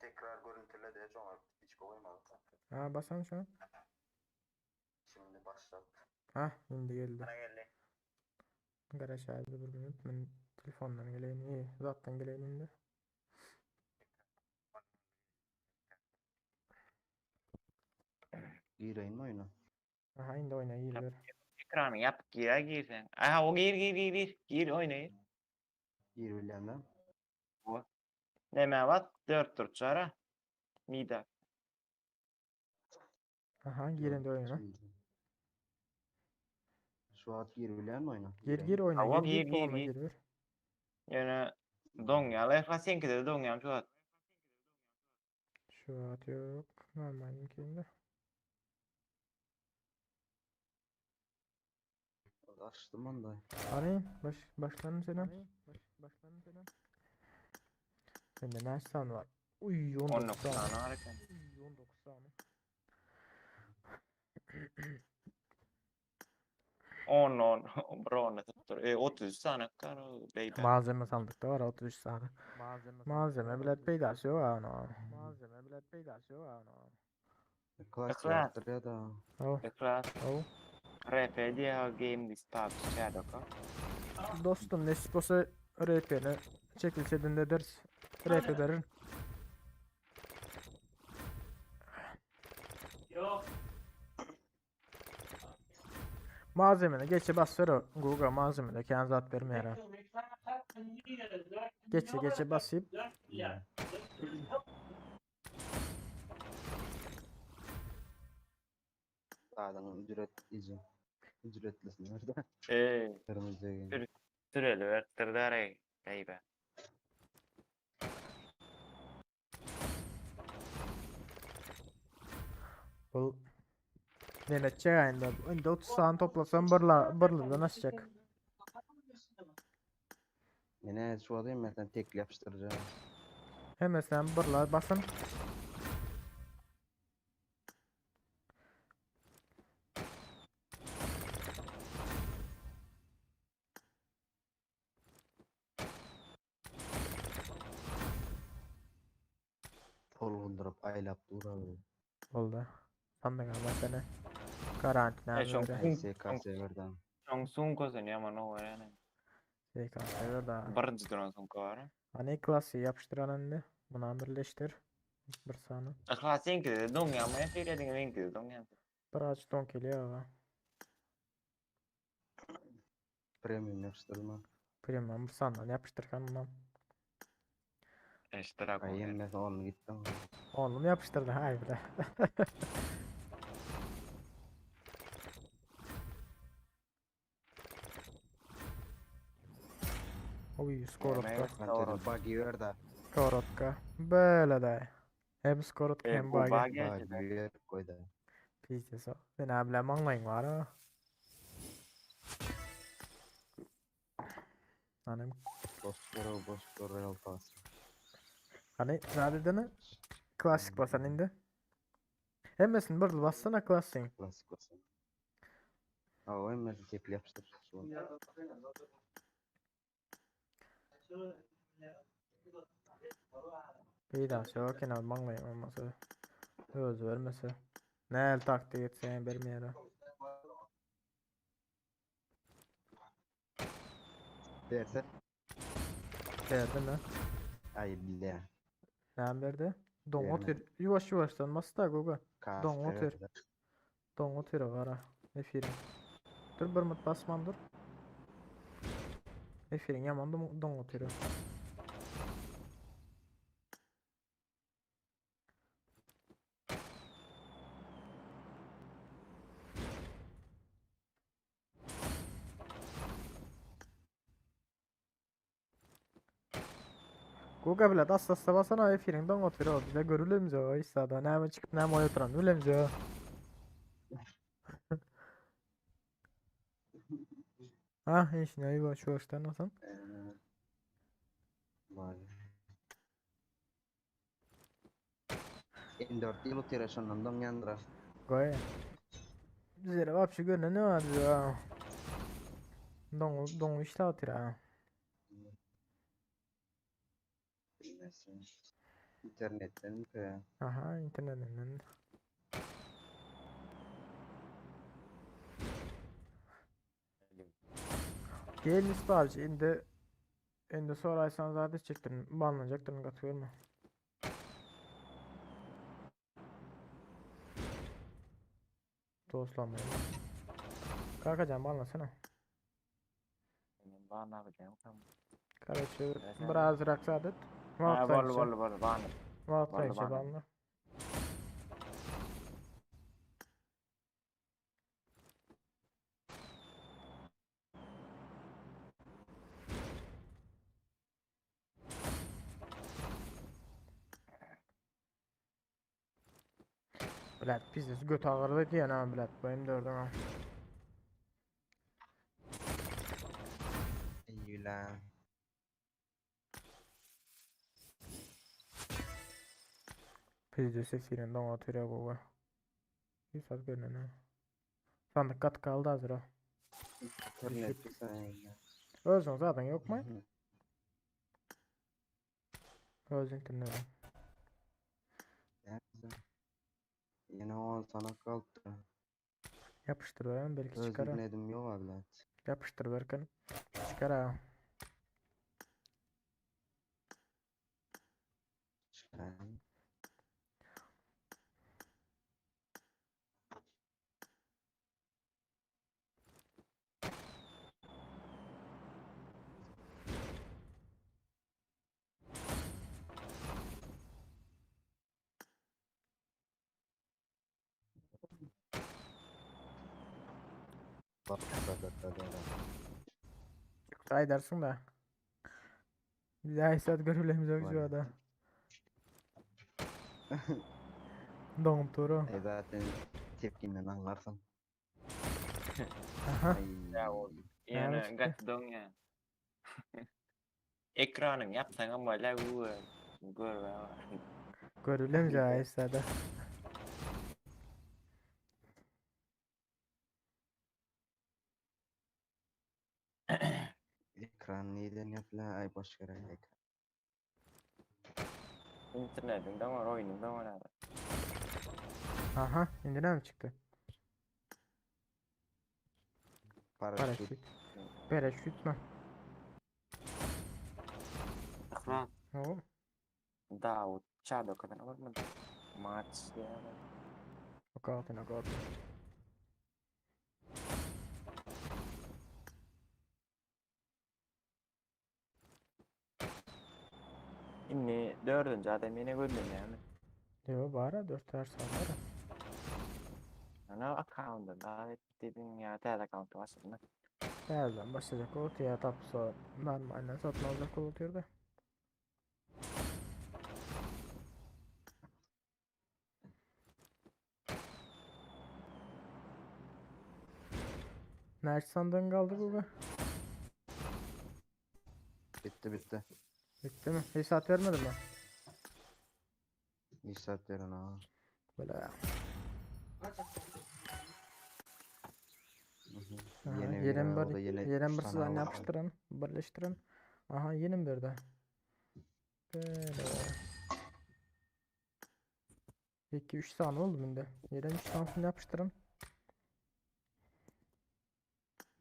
Tekrar görüntüle de şoňa hiç goýmaly. Ha basan şoňa. Şimdi başlat. Ha indi geldi. Bana geldi. Garaşaýdy bir minut men telefondan geleýin. İyi, zatdan geleýin indi. Gireýin mi oýuna? Aha indi oýna giriber. Ekrany ýapyk gir-ä girseň. Aha o gir gir gir gir. Gir oýna gir. Gir bilýän-dä. Nämä bas? Dört burçara. Mida. Aha girende oýna. Şu wagt gir bilýän oýna. Gir gir oýna Hawa, gir gir, gir gir, oýna gir. gir bir. Ýöne doňýar. Ehla seňkide de doňýar şu wagt. Şu wagt ýok. Normal mümkinde. Açdym onda. Hany baş başlanın senem. Sende näçe sany bar? Uy 19 19 sany. sany bar eken. Uy 19 sany. 10 10 bir 10 tutdur. E 33 sany kar baby. Malzeme sandykda bar 33 sany. Malzeme bilet peýdasy ýok ana. Malzeme bilet peýdasy ýok ana. Klas Klas. ýapdyr ya da. Aw, Ekran aw. RP diýe game this pub shadow. Dostum nesip bolsa RP'ni çekilse ederiz. RP ederin. Malzemeni geçe basır o. Google malzemede kendi zat vermeýär. ha. Geçe geçe basyp Zaten ücret izin. Ücretlisin nerede? Eee Kırmızı yayın. Sür- süreli vertdir dare baby. bu Nemetçe ayında. Önde 30 sany toplasam birla birlidan aşacak. Yine şu adayım ben sen tek yapıştıracağım. Hemen sen birla basın. Tolgundurup aylap duralım. Oldu. Sandık ama seni. Karantina E, çok- böyle. SKS verden. Soň sunko sen ýaman o ýa. SKS da. Birinji duran sunko bar. Hani klası yapıştıran indi. Buna birleştir. Bir sany. Ekran seňkide de doňýar, men efir ediň meňkide doňýar. Bir aç don geliyor. Premium ýapyşdyrma. Premium bir sandan ýapyşdyrsan mundan. Eşitdir Ay emmesi only gitdi. Onu mu yapıştırdı? Hay bile. Oy skorotka. Buggy ber da. Skorotka. Böyle de. Hem skorotka E, hem bu buggy. buggy. Buggy berip koydu. Pizdes o. Sen abiler manlayın var ha. Hani Boş boş Royal Pass. hani ne Klasik basan indi. Hemmesini bir bassana klasik. Klasik basan. Aa o emmesi tepki yapıştır. Bir daha yok yine manlayın olmasa. Öz vermese. Ne el taktik etsen bermeyere. Verse. Verdi mi? Ay bile. Ne verdi? Don Vermedi. otur. Yuvaş yuvaştan bas da goga. Don Kas otur. verdi. Don otur gara. Efirin. Dur bir mut basman dur. Efirin yaman don, don otur. Goga bile das das basana efirin don otur. Bize görülemiz o istada. Ne çıkıp ne oy oturan ülemiz o. Ha işine yuvaş yuvaştan nasıl? Vay. N4 yıl otur şondan don yandıra. Goy. Bizlere вообще görünen ne var ya? Don don işte atır ha. Bilmesin. İnternetten mi ki? Aha internetten. Gel Mustafa indi indi soraysan zaten çektin banlanacaktın katılıyorum. Dostlanmayın. Kalkacan banlasana. Bana bileyim tamam. Короче, Biraz biraz raksadet. Ha boldy boldy boldy bana. Vaqtlayınca banla. banla. Блядь, пиздец, göt ağrıdı diyen ha блядь, bu M4'ün ha. Eýle. Pizde sesiyle don atıyor goga. Bir saat görünen ha. Sandık kat kaldı hazır o. İnternet sen. Özün zaten yok mu? Öz internet. Yine o an sana kalktı. Yapıştır veren belki çıkar ha. Özledim yok abla. Yapıştır verken çıkar ha. Çıkar. Bak bak bak bak bak. Çıksa edersin de. Bir daha hissat görevlerimiz yok şu Vay. anda. Doğum turu. E zaten tepkinden anlarsın. Aha. Ay. Ya o Näme ýene çykdy? gaty doň ýa. Ekranyň ýapsaň hem bolýar bu görme. Görevlerimiz ya hissada. Ekran neyden yapla? Ay boş ver ay ekran. Internetiň doňar, oýnuň doňar abi. Aha. Indi näme çıktı? Paraşüt. Paraşüt. Paraşüt mü? Ahmet O. Davut Çado kadar var mı? Maç ya. Okatyn okatyn. Dördünji adam ýene gözlenýärmi? Ýo bar-a 4 tane bar. Ana akkaunta davet diýdiň ýa täze akkaunta başladyň. Täzeden başlajak bolup ýa tapsa normalden satyn aljak bolup otyrdy. Näçe sandığın kaldı bu be? Bitti bitti. Bitti mi? Hiç saat vermedin mi? Hiç saat veren ha. Böyle. Aha, Aha, Yeni yerim bir bir, o da yine yerim üç bir tane sizden aldı. yapıştırın, birleştirin. Aha yenim bir de. Böyle. 2 3 tane oldu bunda. Yerim 3 tanesini yapıştırın.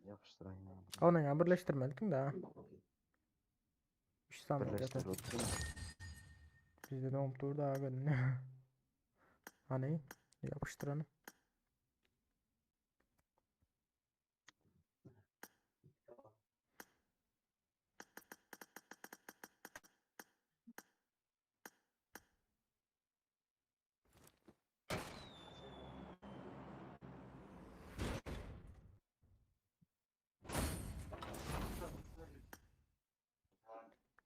Yapıştırayım. ya. Onu ya birleştirmedik mi daha? 3 tane oldu Birleştir zaten. otur. Bizde de olup durdu daha görün. Hani yapıştıralım.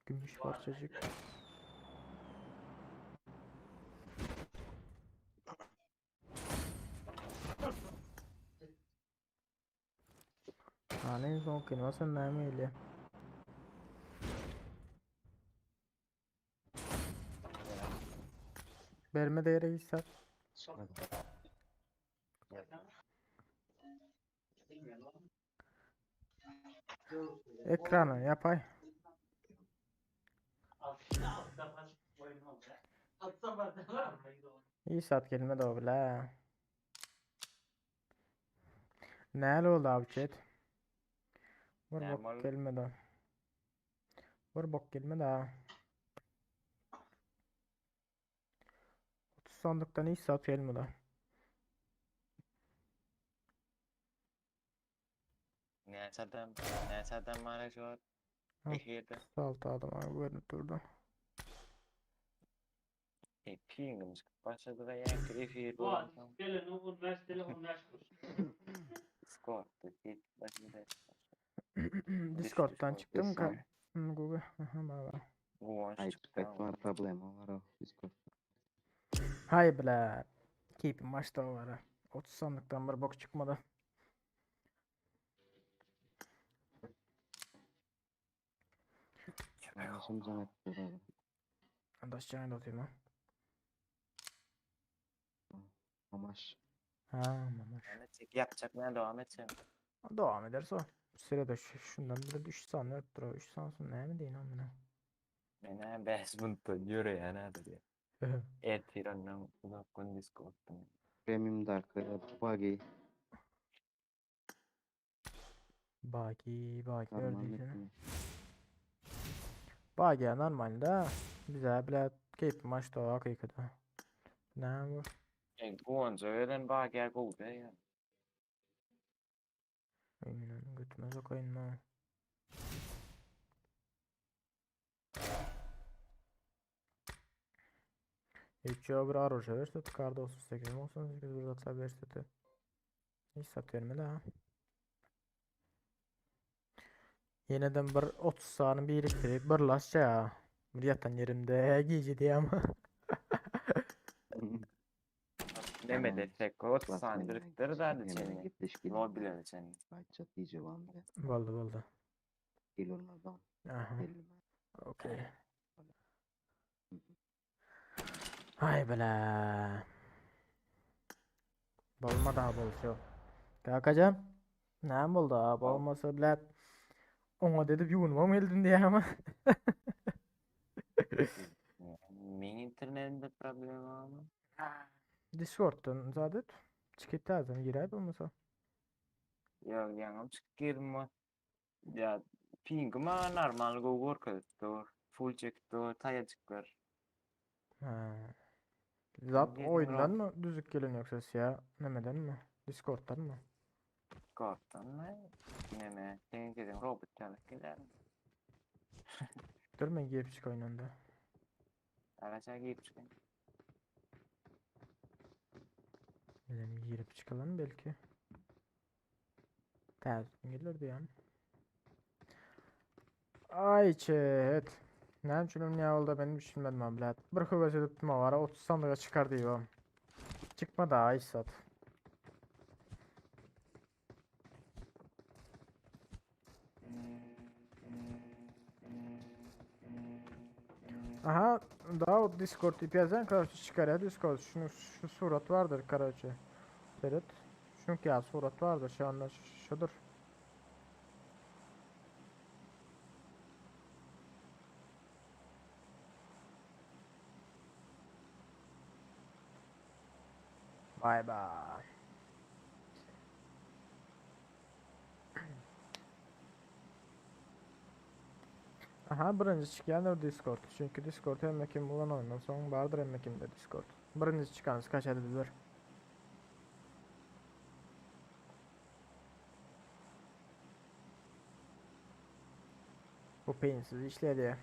Gümüş parçacık. Hani son kelime näme gelýär? Berme değeri hissat. Çıkmadı. Ekranı yapay. İyi saat gelme de o bile. Näle oldu abi chat? Bir Näme bok oldu? gelmedi. Bir bok gelmedi ha. 30 sandıktan iyi saat gelmedi. Näçe adam, näçe adam bar şu Ha. efirde? 36 adam abi görünüp durdu. E, pingim çykyp başlady da ýa efir bolansoň. Discord'da git başlady. Discord'dan çıktım ka. Desem. Hı, Google. Aha, baba. Guwanç Ay çykdy. pek var problema var o Discord. Hay bile. Keyfim başta var ha. 30 sandıktan bir bok çıkmadı. Şimdi can ettiler abi. Andaş da atayım ha. Amaş. Ha, mamaş. Devam etjek, ýapjak men devam etjek. Devam ederiz o. Sırada şu, şundan bir de 3 saniye öttür. 3 saniye ne mi deyin amına? Men ha 5 minutdan ýöreýän häzir diýär. Ertir ondan uzak gün Discord'dan. Premium Dark, Buggy. Baki, baki Normal ördüysen. etmiyor. Baki normalde bize bile keyif maçta o hakikate. Ne bu? E, Guwança ölen bagýar gowdy ýa. Eminim götüme sokayım mı? Hiç bir arroja verse karda 38 98 bir zatlar verse Hiç sat vermedi ha. Yeniden bir 30 saniye biriktirip bir laşça ya. Bir yatan yerimde giyici diye ama. Neme Tamam. desek 30 Bak, saniye men biriktir da hemen çenli. gepleşip Lobilere çenli. Aytjak diyecek onda. Boldy boldy. Gel onlardan. Aha. Belli. Okey. Hay bela. Bolmady ha bolşu. Kakajan. Näme boldy ha? Bolmasa bile oňa dedip ýuwunmam geldim diýe ama. Men internetinde problem ama. Discord'dan zaten çykyp täzeden giräý bolmasa. Ýok, ýaňam çykyp girdim o. Ya pingim ha normal gowy görkezip dur. Full çekip dur, taýajyklar. Ha. Zat Girdim oyundan mı düzük gelen yoksa ya? Nemeden mi? Discord'dan mı? Discord'dan mı? Neme, senin dediğin robot çalıp geler. Dur men girip çyk oyundan. Agaça girip çykaýyn. Bilen girip çykalım belki. Täze gelir diýen. Ay çet. Näme üçin ne oldu ben düşünmedim abi bilet. Bir höwes edip var 30 sandığa çıkar diyor. Çıkma da ay sat. Aha daha Discord IP yazan karşı çıkar ya Discord. Şunu şu surat vardır karaçı. Evet. Çünkü ya surat vardır şu anda şudur. Bye bye. Aha birinci çykýandyr Discord. Çünki Discord hemme kim ulanandan soň bardyr hemme kimde Discord. Birinci çykany skaçat edilir. Bu peýinsiz işledi.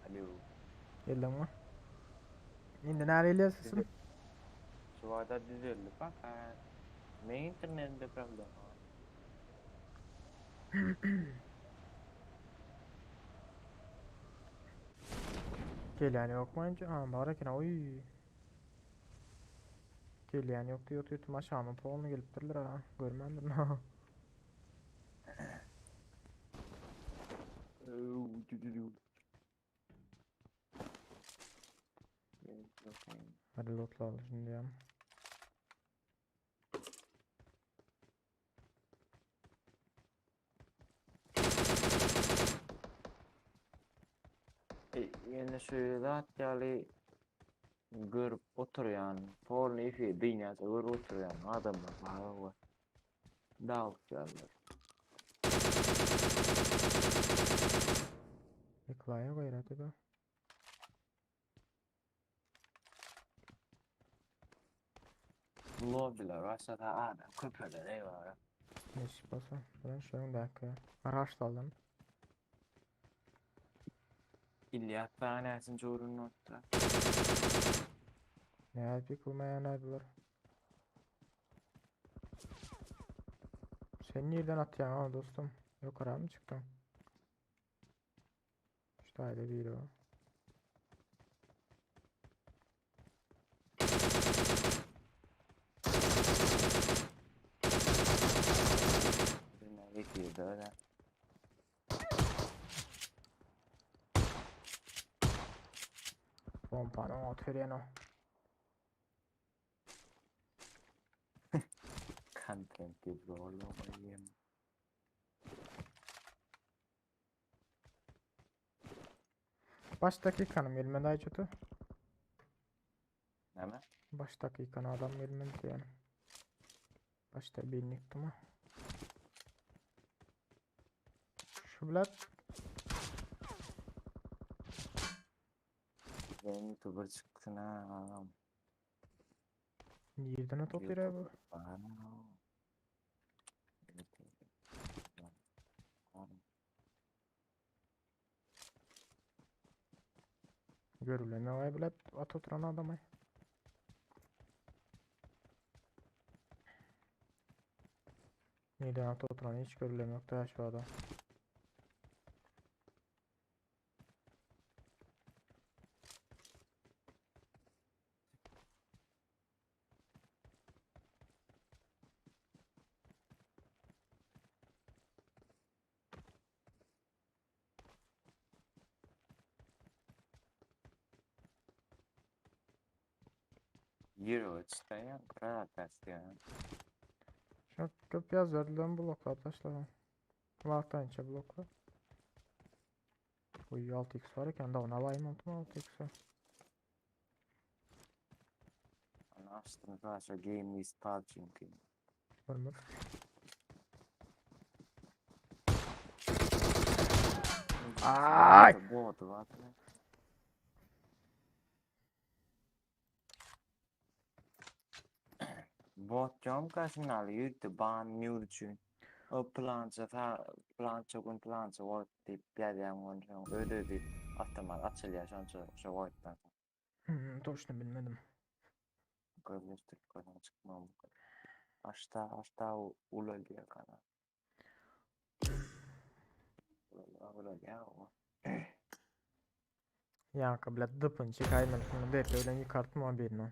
Alo. Geldiňmi? Indi näre gelýär sesim? Şu wada düzeldi bak ha. Men internetde problem var. Gelýän ýokmy önce? Ha bar eken oý. Gelýän ýok diýip otyrtym aşagyna polny gelipdirler ha. Görmändirin ha. Hadi lootla şimdi ya. Ýene şu zat ýaly görüp oturýan, porno efir dynýança görüp oturýan adamlar bar we Dawut ýalylar. Ýyklaýa gaýrat eda. Lobbylar başlasa adam köpeler eyvah. Nesip bolsa. Bilen şu öňdäki. Araç saldım. İlyas daha näçinji orunda oturar? Nädip ýykylmaýan aýdylar. Sen nirden atýaň ha dostum? Ýokara mı çykdyň? Şu taýda biri bar. Bilmem geçirdi öyle. Pompany oturýan o. Content diýip zorlamayayım. Baş dakikanım gelmedi Ayçotu. Näme? Baş dakikany adam gelmedi diýen. Başda birini mı? Şu bilet Ben YouTuber çyksyn ha agam. Nirden top ýere bu? Görülene vay bilet at oturan adamay. Nirden at oturan hiç görülen yok da şu adam. Euro çykýan, granat basýan. Şu köp ýazardylan bloklar taşlagan. Wagtdan içe bloklar. Uy 6x var eken da ona alayım 6x'e. Ana açtım şu game is PUBG. Görmür. Ay! Botu bar. Bot ýomka şunaly ýüzdi ban mute üçin. O plança sa plança gün plança wagt diýip ýazýaň onsoň öz özi awtomat açylýar şonça şo wagtdan soň. Hmm, toçno bilmedim. Gözleşdirip görüň çykmam. Aşda aşda ulalýar kanal. Ulalýar ulalýar o. Ýaňky bilen dypyn çekaýman şunu BP bilen ýykartma o birini.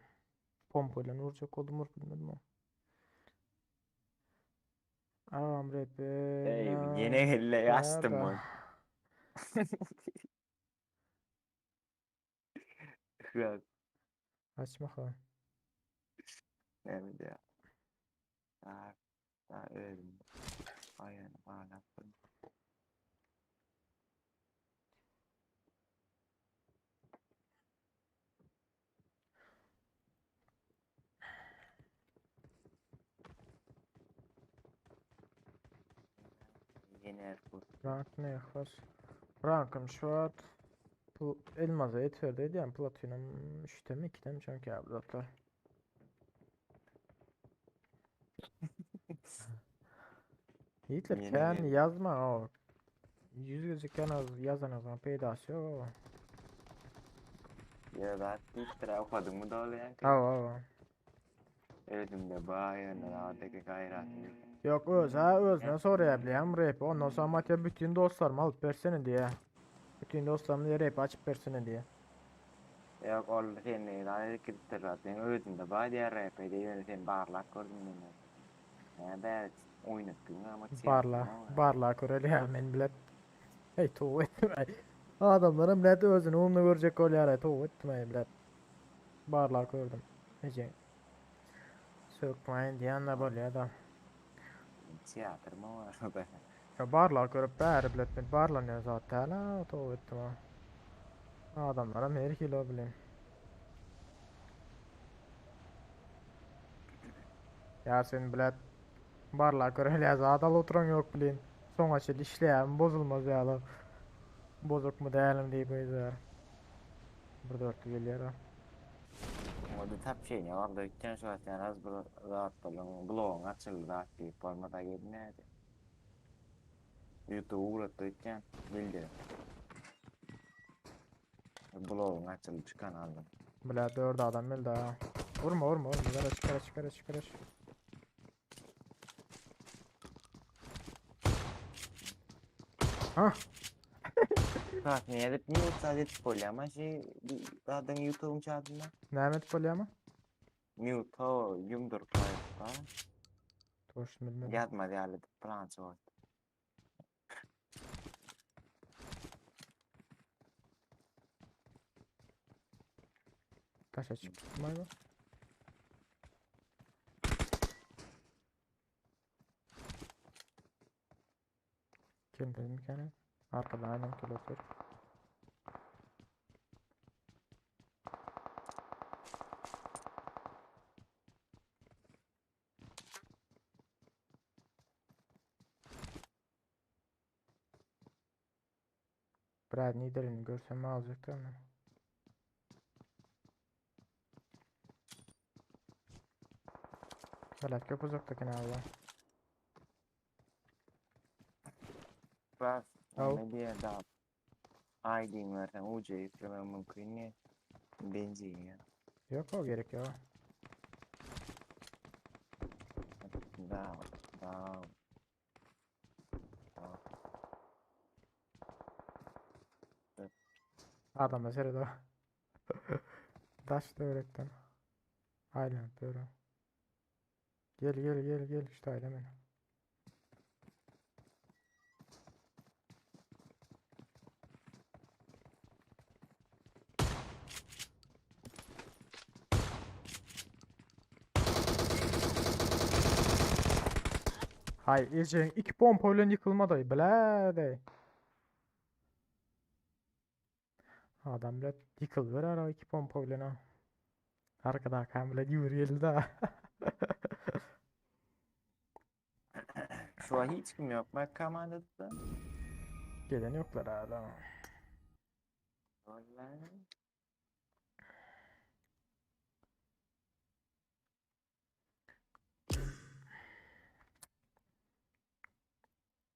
Pompa bilen urjak oldum urup bilmedim o. Agam rap. Ey ýene helle açdym ol. Açma ha. Näme diýýär? Aa, aa, özüm aýany galapdym. Ýene bu. Rank ne var? Rankım şu wagt pl elmaza ýeterdi edýän platinum 3-de mi 2-de mi çünki ya bu Yiğitler Yeni kän geldi. ýazma o. Yüz gözükýän az ýazan azan peýdasy ýok o. Ya zat diýipdir, okadyňmy doly ýaňky? Hawa hawa. Özümde bar ýöne adaki gaýratym ýok. Ýok öz ha özüne soraýar bilýän rap. Ondan soň Matýa bütün dostlarymy alyp bersene diýýär. Bütün dostlarymy rap açyp bersene diýýär. Ýok ol seni zaýa gidipdir zat. Men özümde bar diýýär rap ýöne sen barlap gördüm men. Nä bäri oýnatdyň ama Barla, barla göreli ýa men bilen. Hey tow etdim ay. Adamlaram bilet özüni umna görjek bolýar ay tow etdim ay bilet. Barla gördüm. Nece? Sökmäýin diýen de bolýar da. Teatr mı var be? Ya barla görüp bäri bilet men barlanýan zat däl ha tow etdim ha. Adamlaram her hili o bilen. Ya sen bilet barla göreli ya zat alyp oturan ýok bilen. Soňa çenli işleýän bozulmaz ýaly. Bozukmy dälmi diýip öýdýär. Bir dörtlü gelýär ha. Orada tap şeyini orada ötken şu atyan az bir zat bolun blogun açıldı zat diýip bolmasa gelmedi. YouTube ugratdy ötken bildi. Blogun açıldı çıkan aldım. Bile dört adam öldü ha. Vurma vurma vurma. Garaş garaş garaş garaş. Ha Bak ne edip niye uçak edip bolýar ama şey zaten YouTube'un çadında. Mehmet bolýar mı? Mute o yumdur koyup Toş bilmedim. Ýazmaz ýaly edip plança boldy. Taşa çık tutmayı bu. Kim dedim ki hani? Arkadan adam geliyor. Brad liderini görsem alacaktım ama. Berat köp uzaktakini aldı. Bas. Au. Ne diye daha ID'ni versen UC yüklemem mümkün ne? Benzin ya. Yok o gerek yok. Daha daha daha Adam da serede o. Taş da öğrettim. Aynen böyle. Gel gel gel gel işte aynen öyle. Hay Ece iki pompa bilen yıkılmadı bile de. Adam bile yıkılır ara iki pompa bilen ha. Arkada Hakan bile yürüyeli daha. Şu an hiç kim yok bak kamanda. Gelen ýoklar hala. Vallahi.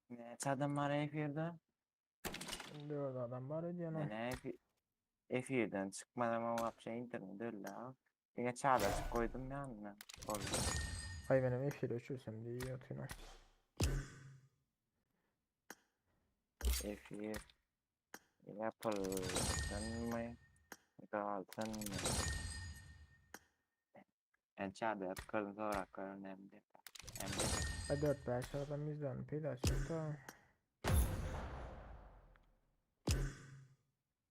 Näçe adam bar efirde? 4 adam bar edýän. Men efi- efirden çykmadam o wapşe internet öldü ha. Diňe çal açyp koydum ýanyna. Boldy. Ay benim efir öçürsem diye otyryn. Efir yapılsın Galsyn Men çada ýatyp gördüm sorak gördüm hem de. Hem de. Ay 4-5 adam bizden peýda çykdy.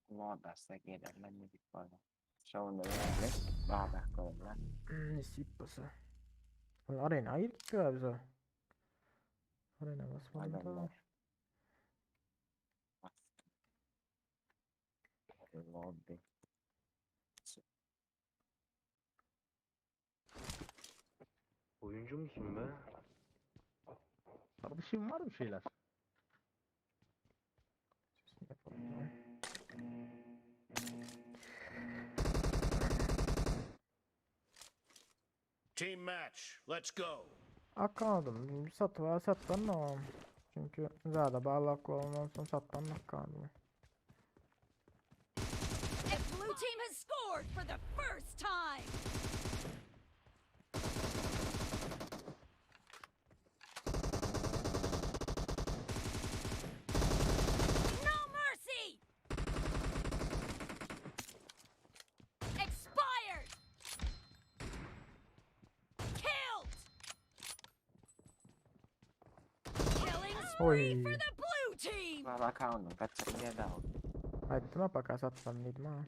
Modasa gelerler müzik bana. Şonda öyle bardak görler. Nesip bolsa. Ol arena girdik ya bize. Arena basmadım da. Adamlar. Lobby. Oyuncu musun be? Kardeşim var mı şeyler? Sesini yapalım ya. Team match. Let's go. Akkaldım. Satva satdan da. Çünkü zada bağlak olmadan sonra satdan akkaldım. The blue team has scored for the first time. No mercy! Expired! Killed! Killing spree Oy. for the blue team! Valla kanun kaçak diye de aldım. Aýtdym apaka satdan diýdim ha.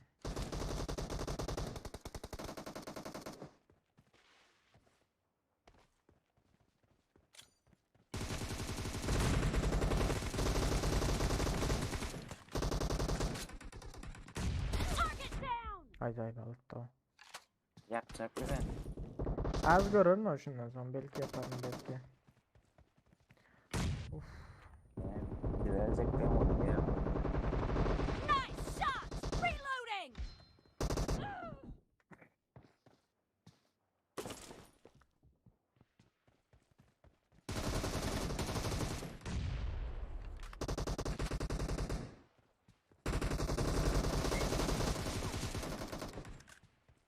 Target down! Ajaýyp alypdy. Yapacak bir ben. Az görür mü şundan sonra belki yaparım belki. Uf. Verecek ben onu ya. Nice shot! Reloading!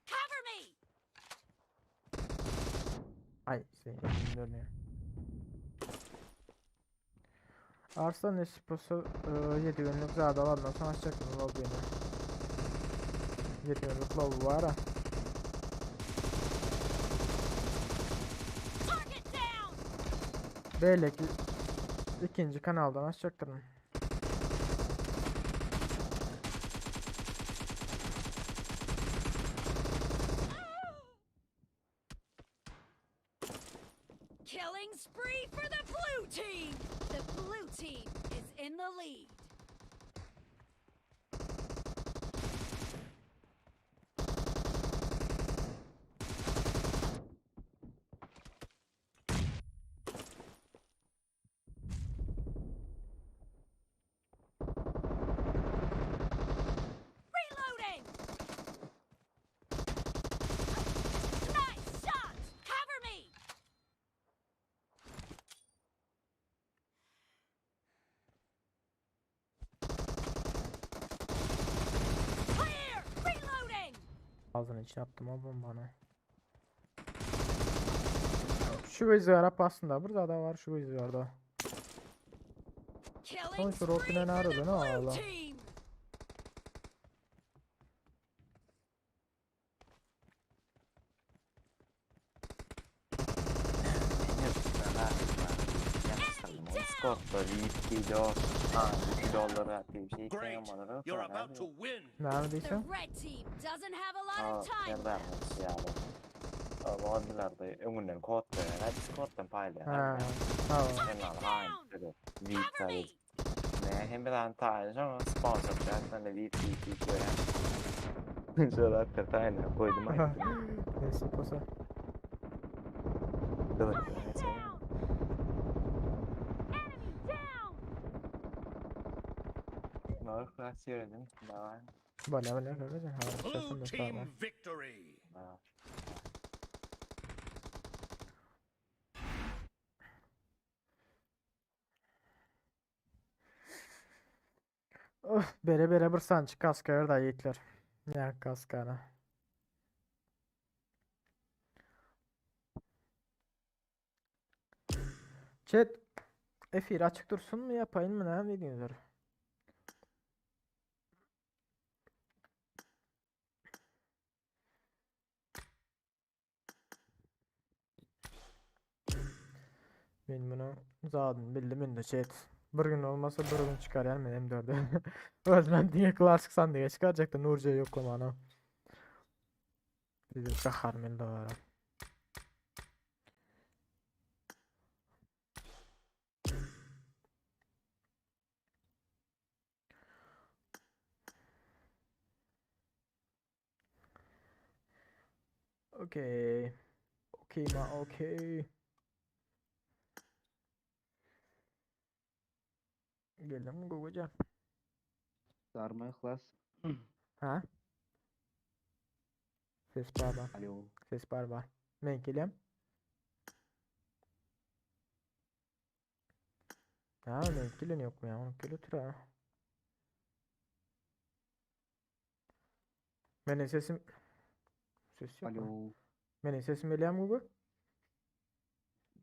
Cover me! Ay senin dönüyor. Arslan Esposu 7 günlük zada alandan sonra açacaktım lobby'ni. 7 günlük lobby var ha. Target down! Belli ki ikinci kanaldan açacaktım. Killing spree for the blue team! The blue team is in the lead. Reloading! Nice shot! Cover me! Clear! Reloading! Ağzını içine attım o bombanı. Şu izgar aslında burada da var şu izgarda. Killing Son şu spree Rokin'e for the nerede ne blue Allah? team! Discord'da VP 4, ha 2 dolara bir şey Great. koyamadılar. You're about to win. Neredeyse? The red team doesn't have a lot Ha, of time nereden left. yani. Ama adılar da öňünden kod koyar. Discord'dan paylaşar. Ha, tamam. Hemen aynı. Cover me! VP Ne hem bir tane tane ama sponsor zaten de VP VP koyar. Şöyle hakikaten aynen koydum. Neyse posa. Dur. Target down! Enemy down! Yhlas ýöredim. Bye. Bolýar bolýar kakajan. Blue Habarlaşarys onda team sag bol. victory. Bye. Öf, bere bere bir sançı kaska ver da yiğitler. Ya kaskana. Chat efir açık dursun mu yapayım mı ne diyorsunuz? Men bunu zaten bildim indi chat. Bir gün olmasa bir gün çıkar yani men M4'e. Özüm diňe klasik sandyga çıkarjakdy Nurja ýoklamana. Bizim gahar men dogara. Okey. Okey ma okey. Geldim Gogocan. Sarma yhlas. Ha? Ses bar bar. Alo. Ses bar bar. Men gelem. Ha men gelen yok mu ya? Onu gel otur ha. Meniň sesim Ses yok mu? Alo. Meniň sesim gelýärmi Gogo?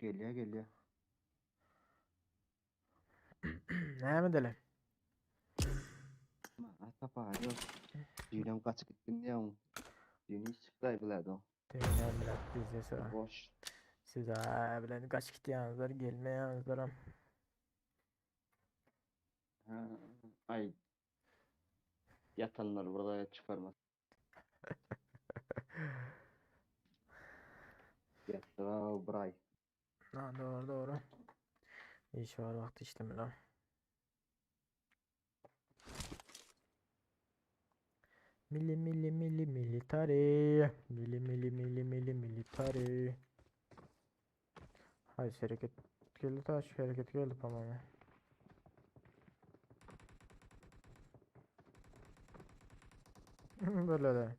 Gelýär gelýär. Näme edeli? Maňa tapar ýok. Düýnem gaçyp gitdim diýýäň. Düýn iş çykdy bilädi. Düýnem bilen bizde sıra. Boş. Siz ha bilen kaç gitýäňizler, gelmeýäňizler. Ha, ay Ýatanlar bir zaýa çykarmaz. Ýatdyga bir aý. Ha, doğru doğru. İş var vakti işlemeli. Milli milli milli military. Milli milli milli milli military. Haýsy hereket geldi ta şu hereket geldi pomamy. Böyle de.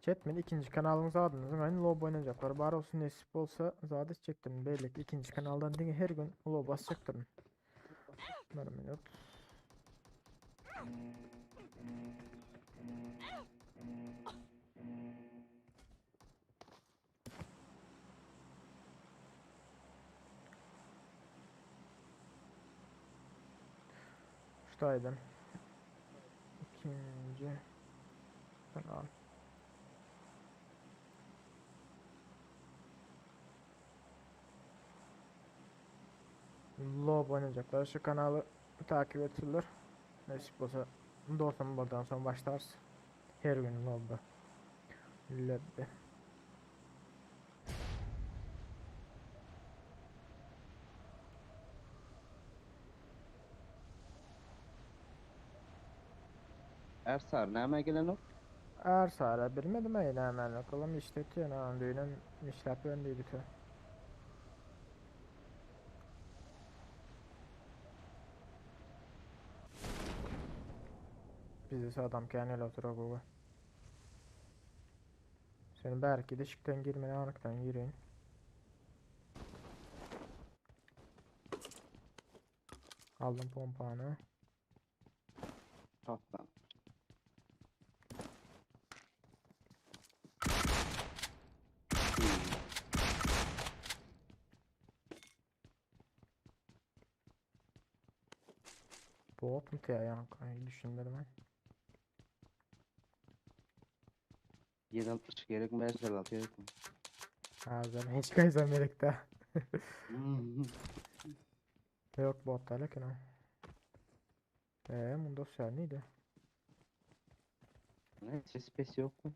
Chat men ikinji kanalyň zadyny aýyn lob oýnajaklar bar olsun nesip bolsa zat etjekdirin bellik ikinji kanaldan diňe her gün lob basjakdyryn. Bir minut. Şu taýdan ikinji kanal. Lob oýnajaklar şu kanaly takip etsinler. Nesip bolsa dostum buradan soň başlarys. Her gün lobby. Lobby. Ersar näme gelenok? Ersara bilmedim ey näme olam işletýän ha düýnem işläp ýörün diýdi ki. Bizi adam kän ele oturar gowy. Seni bärki deşikden girmeli anykdan gireýin. Aldım pompany. Toplan. Bot mu diýýär ýaňky düşünmedim ben. 760 gerekmi 556 gerekmi? Hazır hiç kaýsam gerekde. Yok bot da lekin o. Eee bunda sen neydi? Ne ses pes yok mu?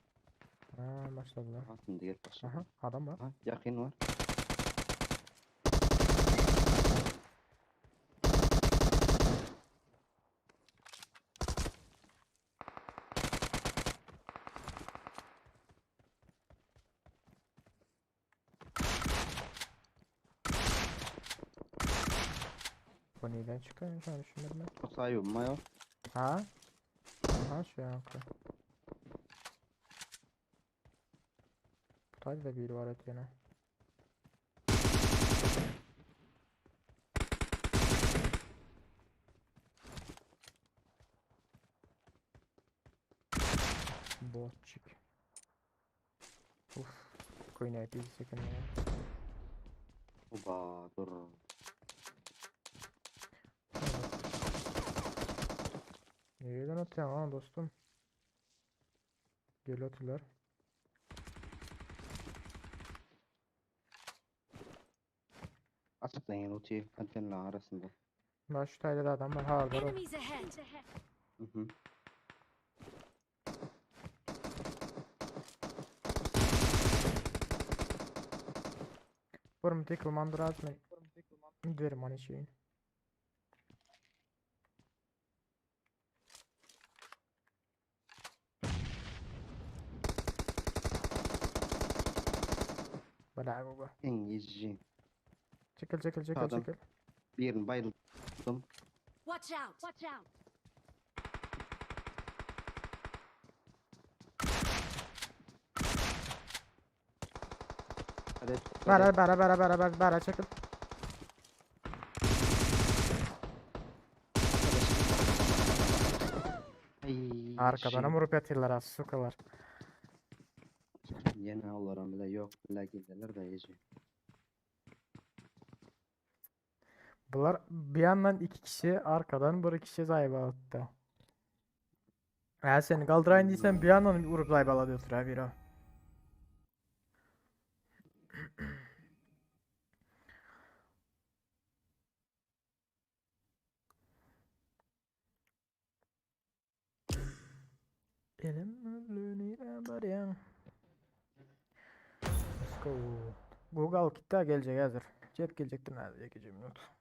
Ha başladılar. Aha şimdi gel başla. Aha adam var. Aha yakın var. Bu neden çıkıyor şu an düşünmedim ben. Çok sahibi mi yok? Ha? Aha şu yankı. Bu tarzda biri var et yine. Botçik. Uf. Koyun bir sekin ya. Oba dur. Nereden atıyorsun lan dostum? Gel atıyorlar. Açıklayın yani o konteynerler arasında. Ben şu tayda da adam var. Ha var. o. Enemies ahead! Hı hı. Vurma tek mandıra atma. Derim hani şeyin. Bala baba. İngilizce. Çekil çekil çekil Adam. çekil. Birini bayıldım. Watch out! Watch out! Hadi. Bara bara bara bara bara bara çekil. Ay, Arkadan şey. vurup yatıyorlar az sukalar. Yine olaram bile yok bile gelirler de iyice. Bunlar bir yandan iki kişi arkadan bir kişi zayba attı. Eğer seni kaldırayım diysen bir yandan vurup zayba diyorsun ha bir o. Elim ölü baryan. Let's go. Google kitle gelecek hazır. Cep gelecektir nerede gece minut.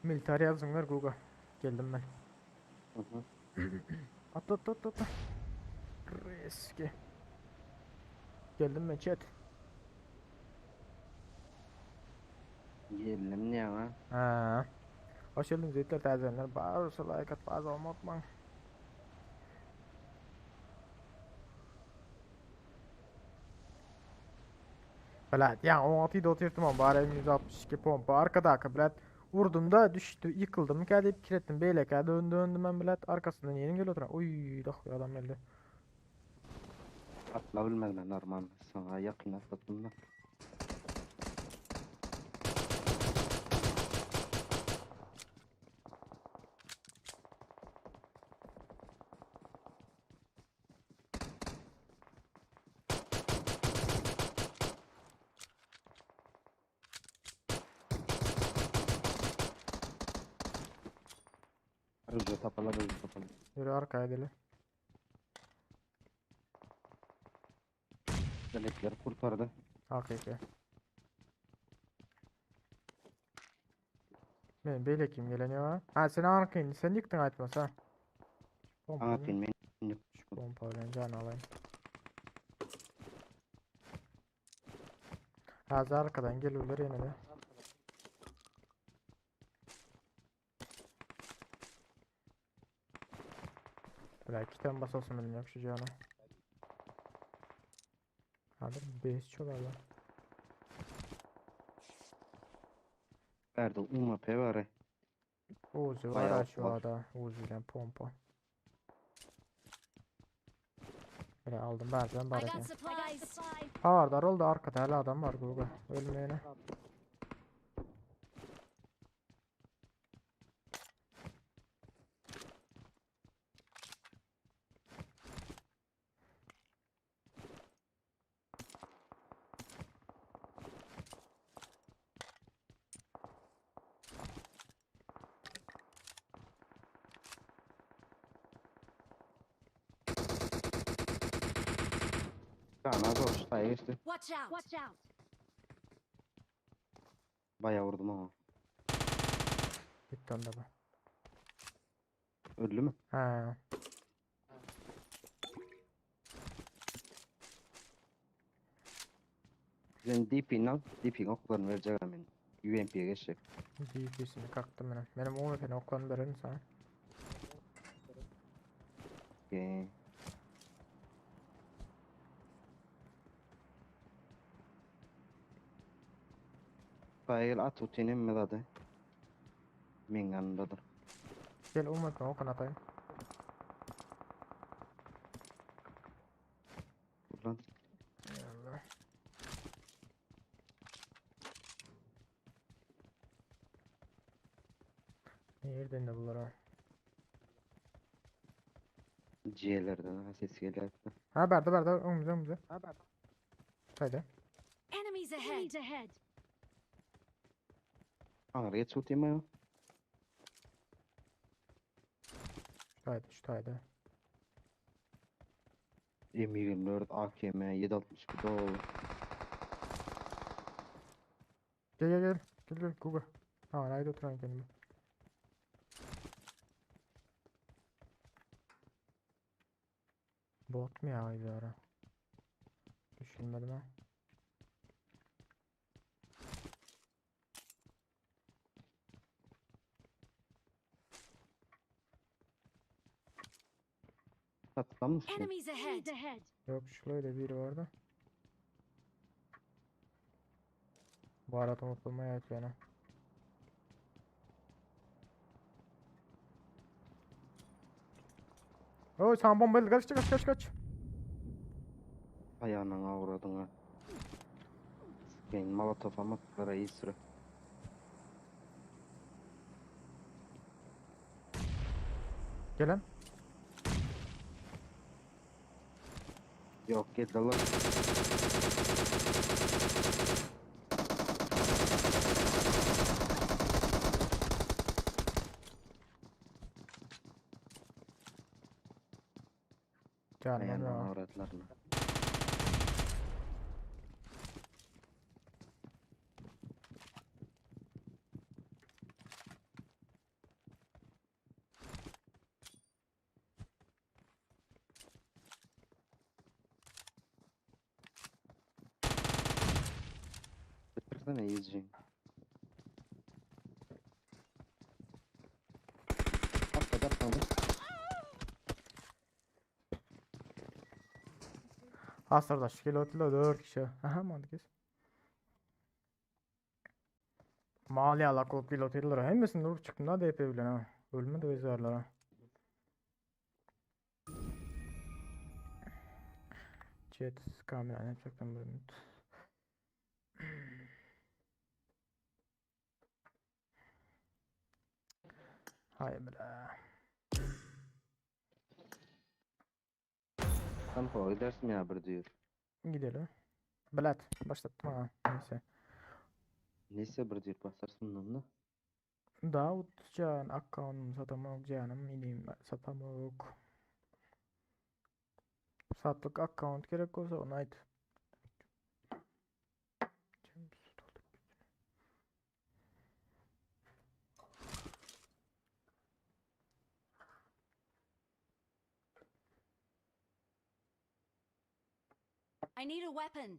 Military yazınlar Google. Geldim ben. Hı hı. Atla atla atla atla. Riski. Geldim ben chat. Geldim ne ama? Ha. Hoş geldiniz izleyiciler tazelenler. Bazı like at bazı olmak unutmayın. Belat ya 16 da oturttum bari 162 pompa arkada arka bilat vurdum da düştü yıkıldım geldi kirettim beyle geldi döndü döndüm ben bilat arkasından yeni geliyor oturan uy dah adam geldi Atla bilmez ben normal. Sana yakın atlattım da. Hızlı tapalar hızlı tapalar. Yürü arkaya deli. Melekleri kurtardı. Hakiki. Men beyle kim gelen ya? Ha sen arkayı sen yıktın aytmasa. Pompa Aferin men. Şu pompa bilen can alayım. Hazır arkadan gelirler yine de. Belki ten basasın benim yok şu cana. Hadi base çolarlar. Nerede UMP var. Uzi var Bayağı ha şu var. ada. Uzi ile pompa. Böyle aldım bazen I bari. got supplies. Havardar oldu arkada hala adam var Google. Ölmeyene. Tamam az olsun. Daha geçti. Watch out. Watch out. Bayağı vurdum ama. Bitti onda bu. Öldü mü? Ha. Sen DP'ni al. DP'nin oklarını vereceğim ben. UMP'ye geçecek. DP'sini kalktım benim. Benim UMP'nin oklarını verelim sana. Okey. Bayıl at utinin mi dadı? Min yanındadır. Gel UMP'nin okunu atayım. Dur lan. Eyvallah. Nereden de bunlar ha? C'lerden ha ses geliyor. Ha berdi berdi önümüze önümüze. Haydi. Enemies ahead. Enemies ahead. Angar geç utayım ya. Haydi şu haydi. M24 AKM 762 dolu. Gel gel gel. Gel gel Google. Ha haydi oturan kendime. Bot mu ya haydi ara? Düşünmedim ha. Patlamış mı? Enemies ahead. ahead. Yok şöyle biri vardı. Bu arada unutulmaya evet yani. Oy sen bombayla kaç kaç kaç kaç. Ayağına uğradın ha. Sikeyim molotof attılar iyi süre. Gelen. Yok geldi lan. Canım Ayağına ya. uğradılar lan. Bitirsene yiyeceğim. Atla atla. Hasardaş kilo 4 kişi. Aha mantıklı. Mali alak olup kilo lira. Hemmesini durup çıktım da DP bilen ha. Ölme de bezerler ha. Jet kamera ne yapacaktım bir minut. Hay bre. Sen hava gidersin ya bir diyor. Gidelim. Bilet başlattım ha. Neyse. Neyse bir diyor basarsın lan da. Davut Can account'um satamok canım inim satamok. Satlyk account gerek bolsa onu aýt. I need a weapon.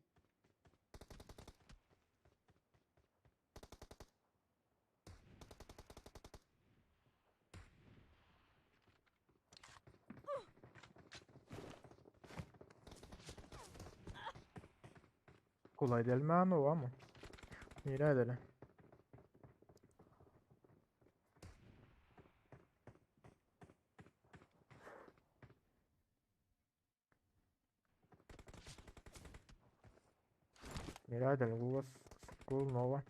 Kolay delmän o ama. Nire edelim? Nire edelim? Google School Nova.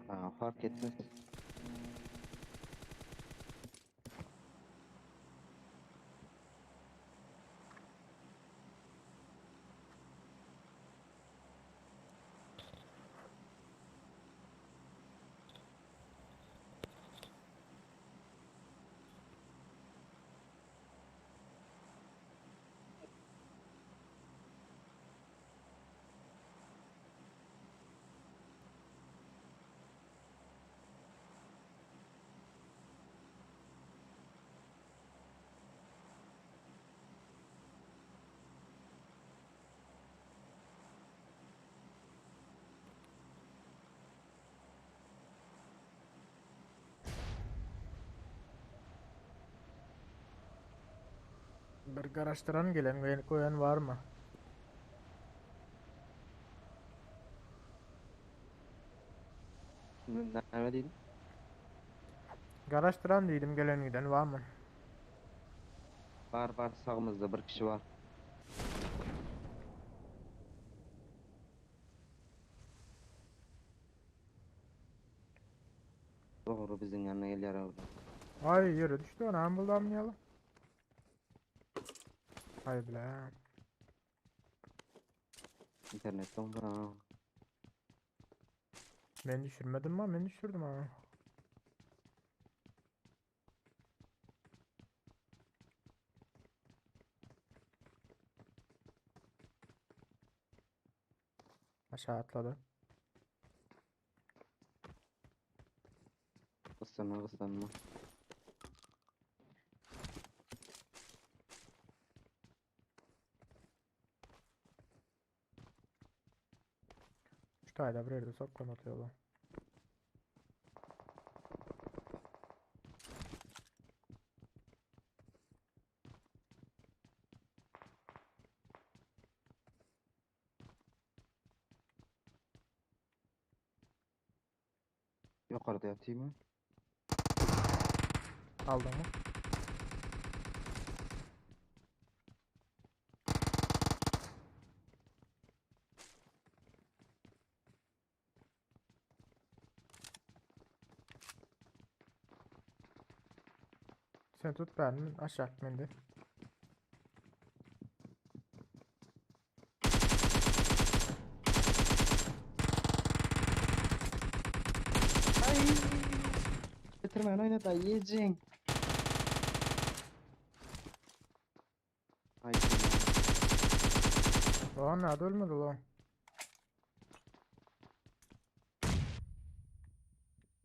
Ha, fark etmez. Bir garaşdyran gelen goýan barmy? Näme diýdim? Garaşdyran diýdim gelen giden barmy? Bar bar sagymyzda bir kişi bar. Doğru bizim yanına gelýär orada. Ay ýere düşdi ona buldam ýaly. Ay bile. İnternette var ha. Men düşürmedim mi? Men düşürdüm ha. Aşağı atladı. Kıslanma kıslanma. Şu tayda bir yerde soklam atıyorlar. Yukarıda yatayım mı? Aldı mı? Sen tut ben aşağı mindi. Ay! Bitirmen oynat ay yiyeceksin. Ay Lan nerede ölmedi lan?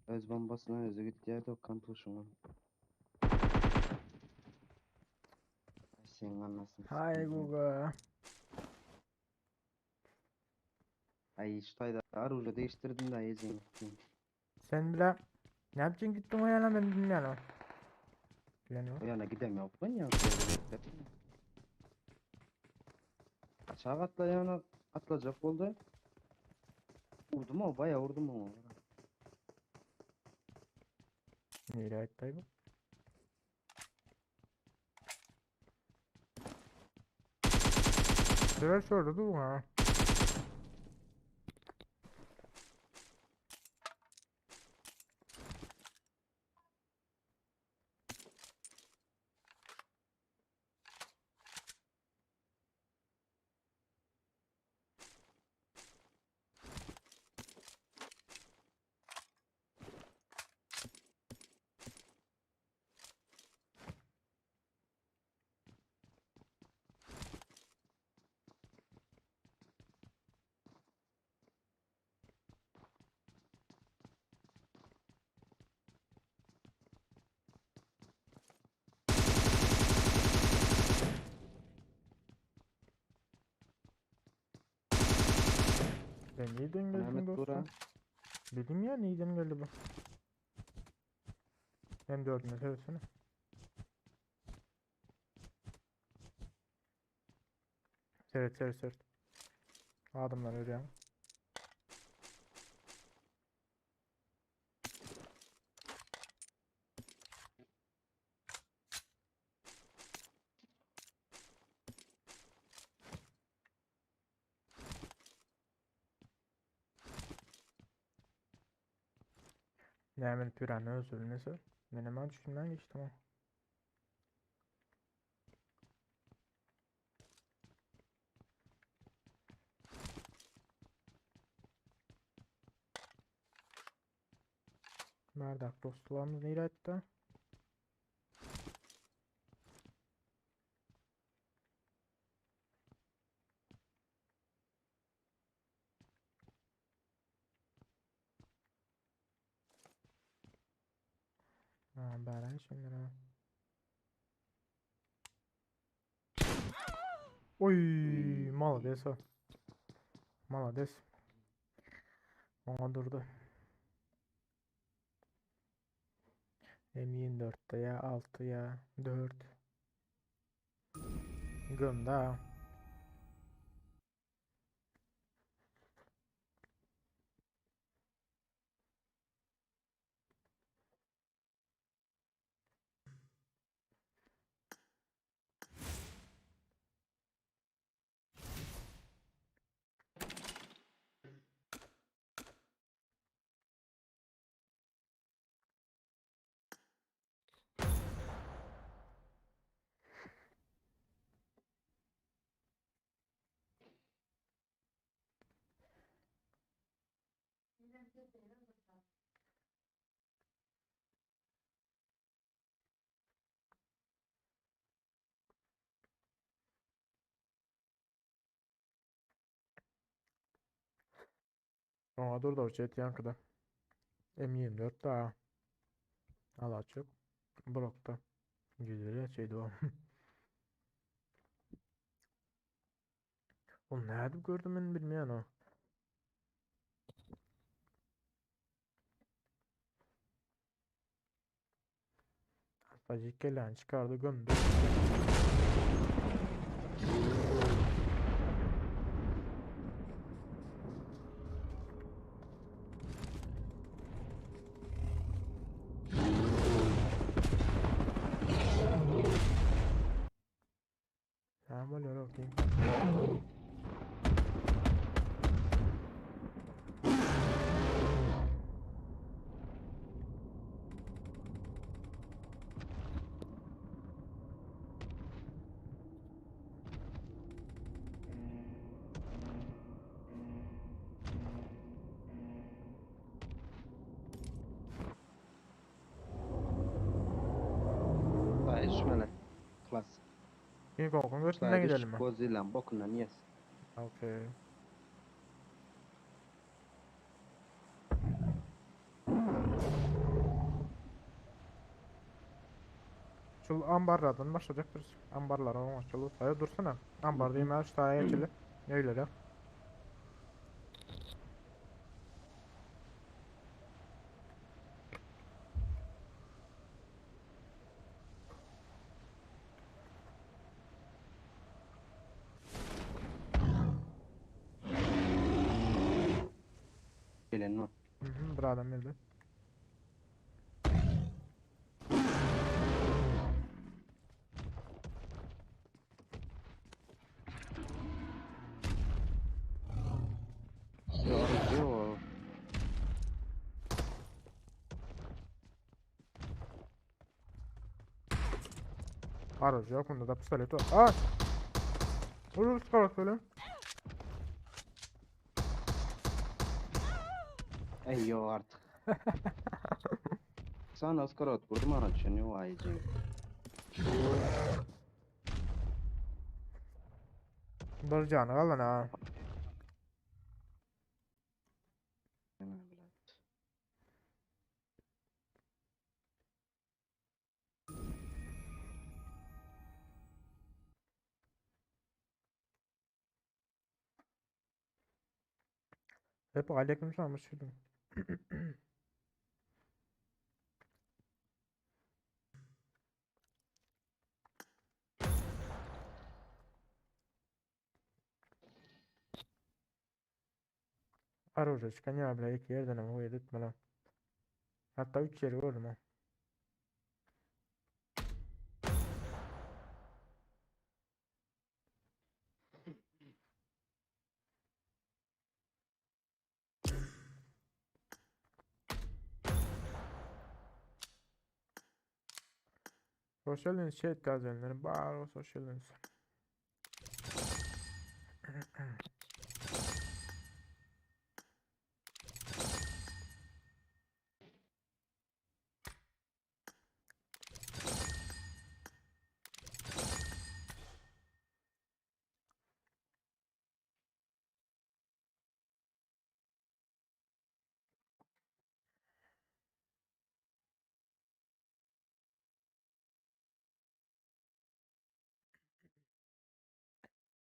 Öz bombasına özü gitti ya dokkan tuşuna. Ay senin anasını Hay sikeyim. Google. Ay şu tayda aruja değiştirdim de yiyeceksin. Sen bile ne yapacaksın gittin o yana ben bilmiyorum. Bilen O yana gidemiyorum ben ya. Aşağı atlayana atlayacak oldu. Vurdum o bayağı vurdum o. Nereye gitti bu? Sürer şurada dur ha. Sen nirden geldin Mehmet dostum? Buğra. Bildim ya nereden geldi bu? M4'üne söylesene. Seret seret seret. Adamlar ölüyor. Nämen püräni özülmesi. Menem düşünmän geçdim o. Merdak dostlarımız nereye etti? Ha, bära şimdi ha. Oy, malades o. Malades. Ona durdu. M24'te ya 6 ya 4. Gömdü ha. Ona durdu o şey yankıda. M24 daha. Al açık. Blokta. Güzel ya şeydi o. O nerede gördüm ben bilmiyorum o. Hacı gelen çıkardı gömdü. Tamam oluyor okey. Vay şmele. Klas. İlk okun götünden gidelim mi? Godzilla bokundan yes. Okey. Şu ambarlardan başlayacaktır. Ambarlar olmaz. Şu hayır dursana. Ambar diyeyim her şeye geçelim. Öyle de. Gelen mi? Hı hı, bir adam geldi. Yok yok. Aracı yok bunda da pistolet var. Aa! Vurur çıkarak böyle. Ey yo artık. Sana skorot vurdum araçını vay cim. Bir canı kalın ha. Hep aleyküm selam hoş geldin. Aruja çıkan ya bile iki yerden ama o yedirtme lan. Hatta üç yeri gördüm ha. Hoş geldiniz şey tazenleri. Bar hoş geldiniz.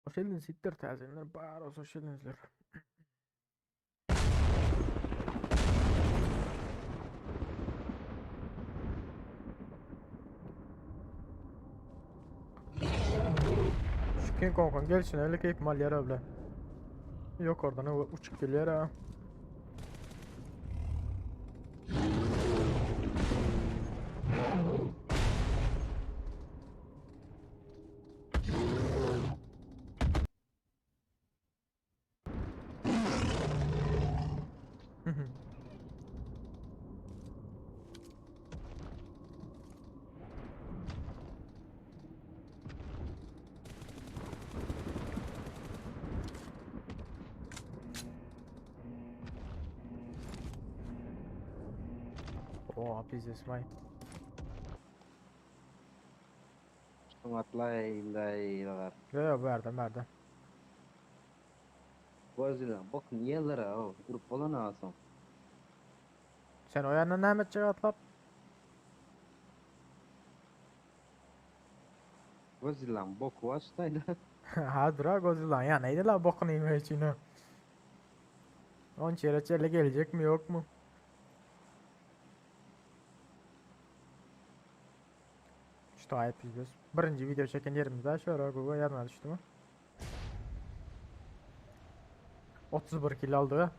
Hoş geldiniz Hitler tazenleri. Bar hoş geldinizler. Şu King Kong'un gelişine öyle keyif mal yere öyle. Yok oradan o uçup geliyor ha. Oha pizdes may. Atlaylar. Yo yo verdim verdim. Godzilla bak niye lara o durup bolan alsam. Sen o yanına ne edecek atlap? Godzilla bok baştaydı. Ha dura Godzilla ya neydi la bokunu yemeği için ha. On çeyrek çeyrek gelecek mi yok mu? İşte ayıp izliyoruz. Birinci video çeken yerimizde şöyle Google yanına düştü mü? 31 kilo aldı.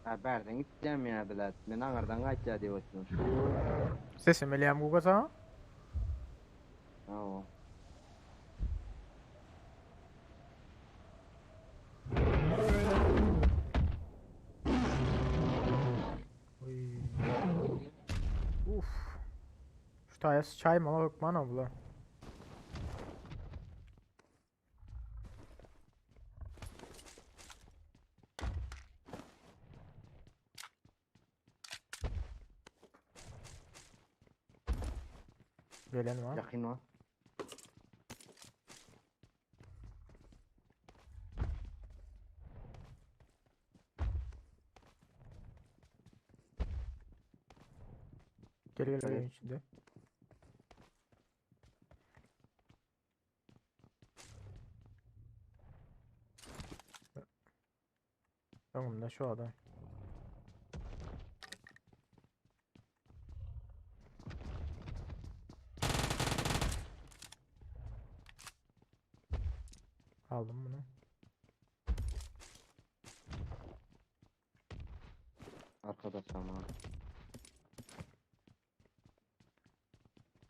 Ha berden gideceğim ya bilet. Ben angardan kaçacağım diye bakıyorum. Sesim eleyem Google sana. Ha o. Uy. Uf. Şu tayası çay mı la hukman abla. Gelen var. Yakın var. Gel gel Evet. evin içinde. Önümde şu adam. Aldım bunu. Arkada tamam.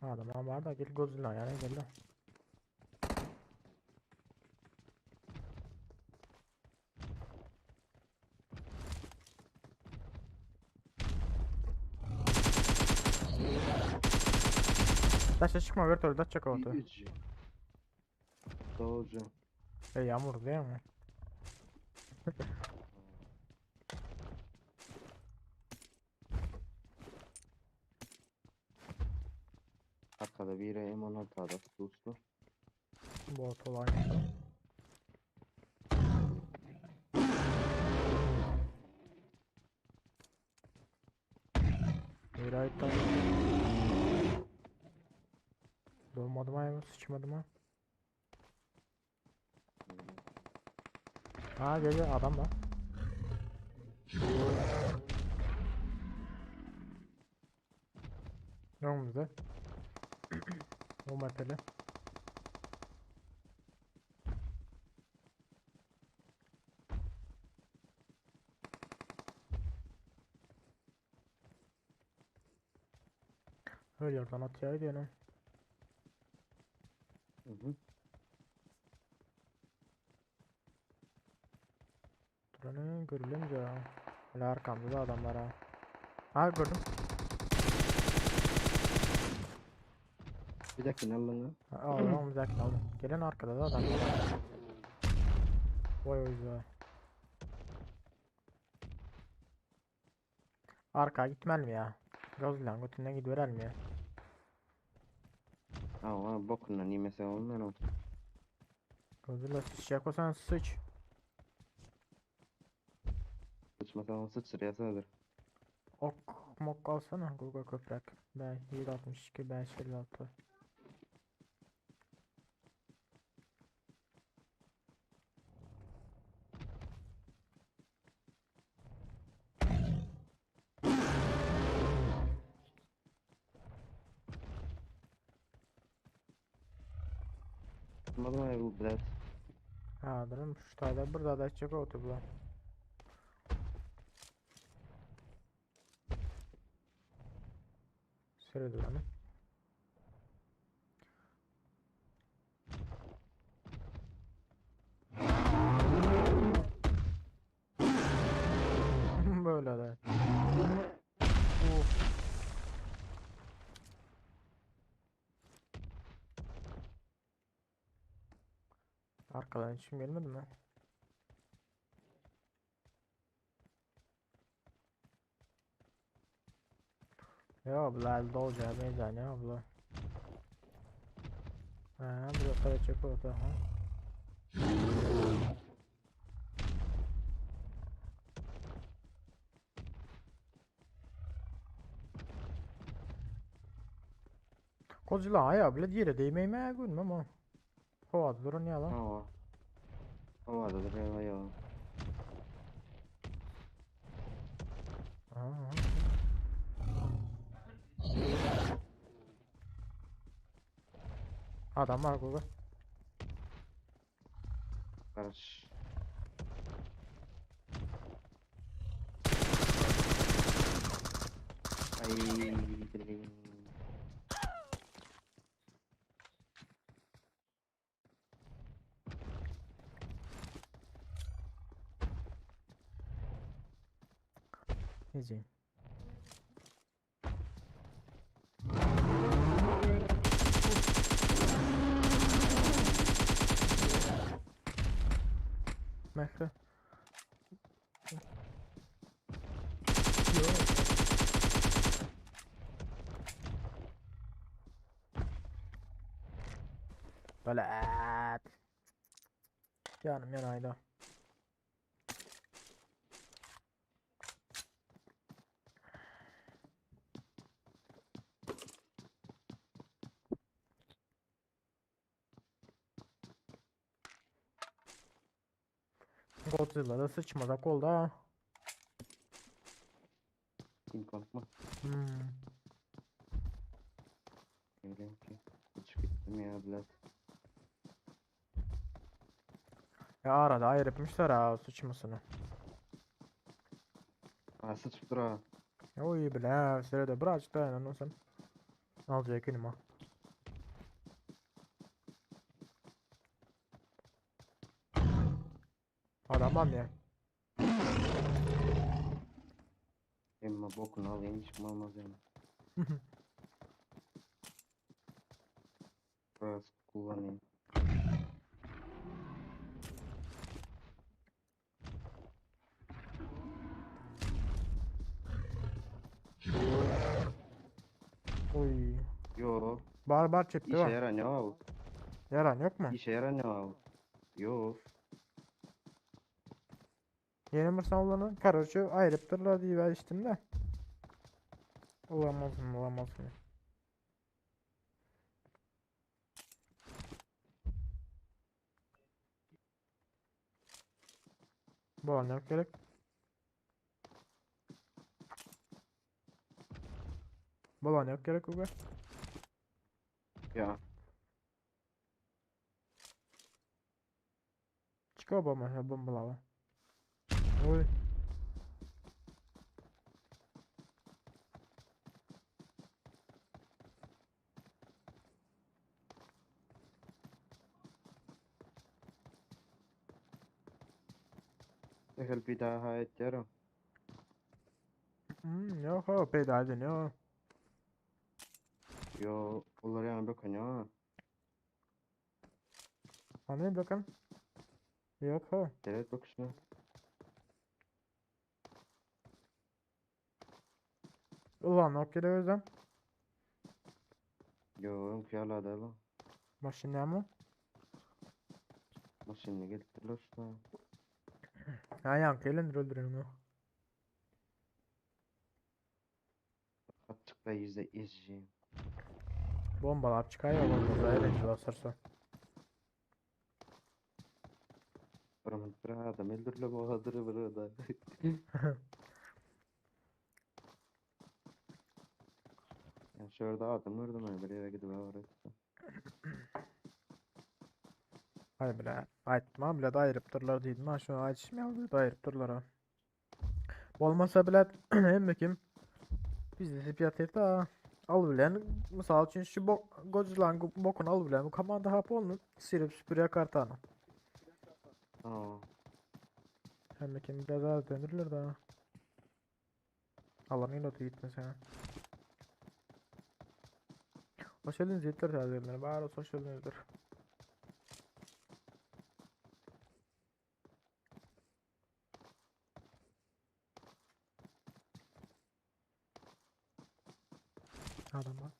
Adam var da gel Godzilla yani gel lan. Daşa çıkma Virtual daş çak oldu. Üç. Doğru. E yağmur değil mi? Arkada bir M16 adam dostum. Bot olan. Right Dolmadım ha, sıçmadım ha. Ha gel gel adam var. Önümüzde. O mesele. Her yerden atýar diýene. Mhm. Duranı görülince. Hele arkamda da adamlar ha. Ha gördüm. Bir dakika ne aldın Ha, Aldım bir dakika aldım. Gelen arkada da adam var. Vay vay vay. Arkaya gitmeli mi ya? Gazlan götünden gidiverelim ya. Ha, bokundan yemese olmuyor o. Godzilla sıçacak olsan sıç. Sıçmasa o sıçrayasıdır. Ok mok alsana Google köprek. Ben 762 556. Tutmadım ay bu bilet. Ha durun şu tayda burada da çık otu bu. Süre duranı. Böyle de. Of. Arkadan hiç kim gelmedi mi? Ya abla elde olacağı benzer ya abla. Ha, bir para çek orada ha. Godzilla ay abla diğeri değmeyme görmem ama. Havada durun ya lan. Hava. Havadadır ya ya. Aha, aha. Adam var burada. Karış. Ay bileyim. Easy. Mehre. Yo. Belat. Canım yanaydı. Godzilla'da sıçmadak oldu ha. King Kong mu? Hmm. Öyle ki. Hiç gittim ya bilet. Ya arada ayırıpmışlar ha sıçmasını. Ha sıçıp dur ha. Ya o iyi bile ha. Sırada birazcık daha yanan olsam. Alacak ha. Adam var mı ya? Emma bokunu alayım hiç mi olmaz yani. Biraz kullanayım. Oy. Yo. Bar bar çekti İşe var. yaran yok. Yaran yok mu? İşe yaran yok. Yok. Yeni bir olanın karoçu ayırıptırlar diye ben içtim de. Olamaz mı olamaz mı? Bolan gerek. Bolan yok gerek uga. Ya. Çıkıyor bomba, ya bombalava. Oy. Ehel bir daha etýär. Yok o peyda edin yok. Yo, olar ýany böken ýa. Hani bakın. Yok o. Evet böküşüne. Ulan ok gerek özüm. Yo, öňki ýaly da. Maşyn mı? Maşynyny gelipdirler şuna. Ha yankı elindir öldürüyorum o. Açıkla yüzde izci. Bombalap çıkar ya bomba eğlenceli basarsa. Bir adam öldürle bu hadırı bir adam. Ya şurada adam gördüm ben bir yere gidip öğretti. Hay bile. Aytma bile dayırıp durlar dedim ha şu aytışmayalım dayırıp durlar ha. Bolmasa bile hem kim biz de sip da al bilen misal üçün şu bok goculan bokun al bilen bu komanda hap olun sirip süpürüye kartana. Aa, Hem kim biraz daha döndürürler da. Allah'ın notu gitmesin ha. Hoş geldiniz yeter tazelerini. Bari hoş geldinizdir. Adam var.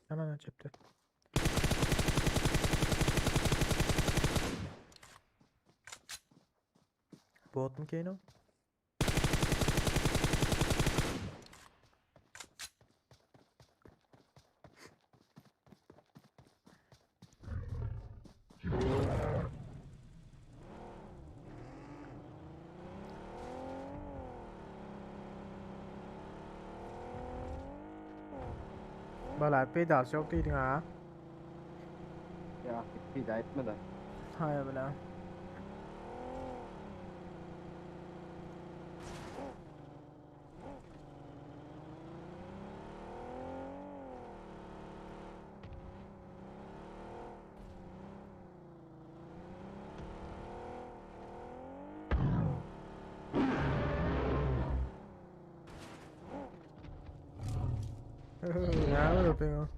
Hemen cepte. Bot mu Kano? Bala peydası yok diýdiň ha. ya bir daha etme de. Haý bile. Ya me lo tengo.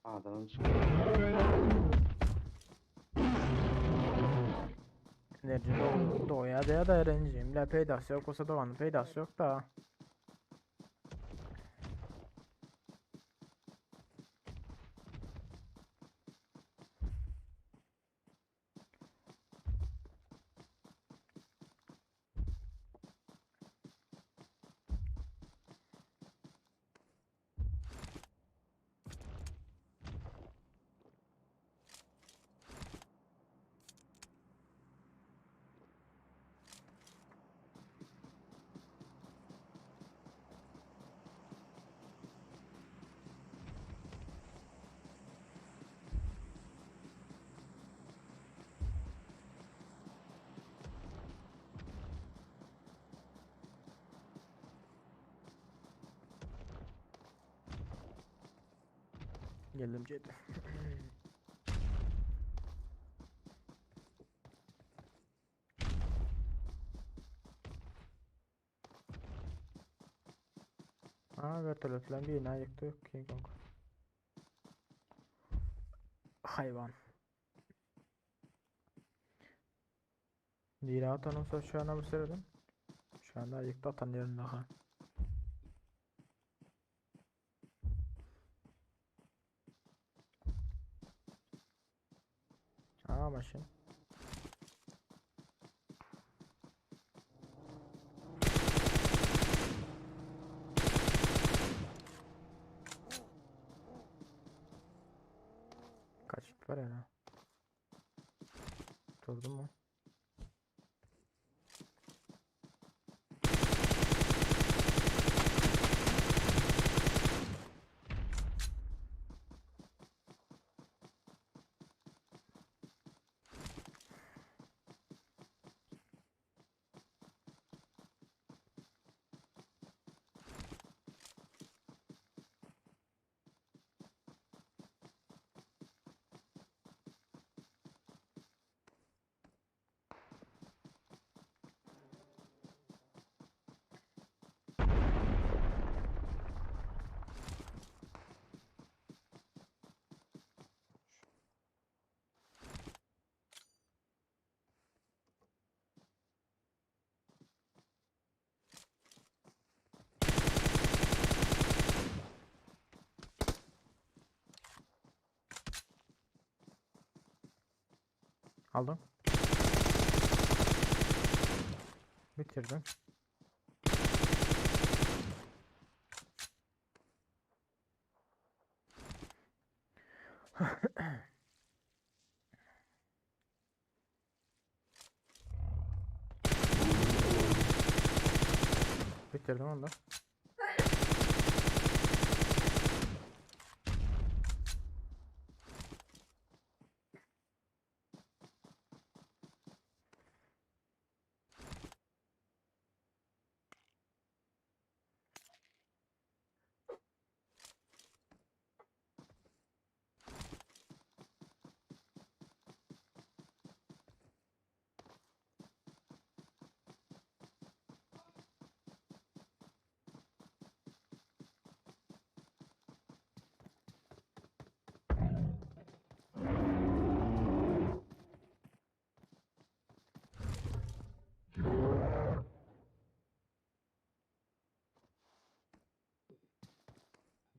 Adamın çıkıyor. Enerji doya da da enerjim. La peydası yok olsa doğanın peydası yok da. Geldim Cedi. Aa vertolyot bilen birini yıktı King Kong. Hayvan. Dira atanım şu an bir seyredin. Şu anda ýykdy atan ýerinde ha. Aa maşyn. Kaçıp var ya. Durdu mu? Aldım. Bitirdim. Bitirdim onu da.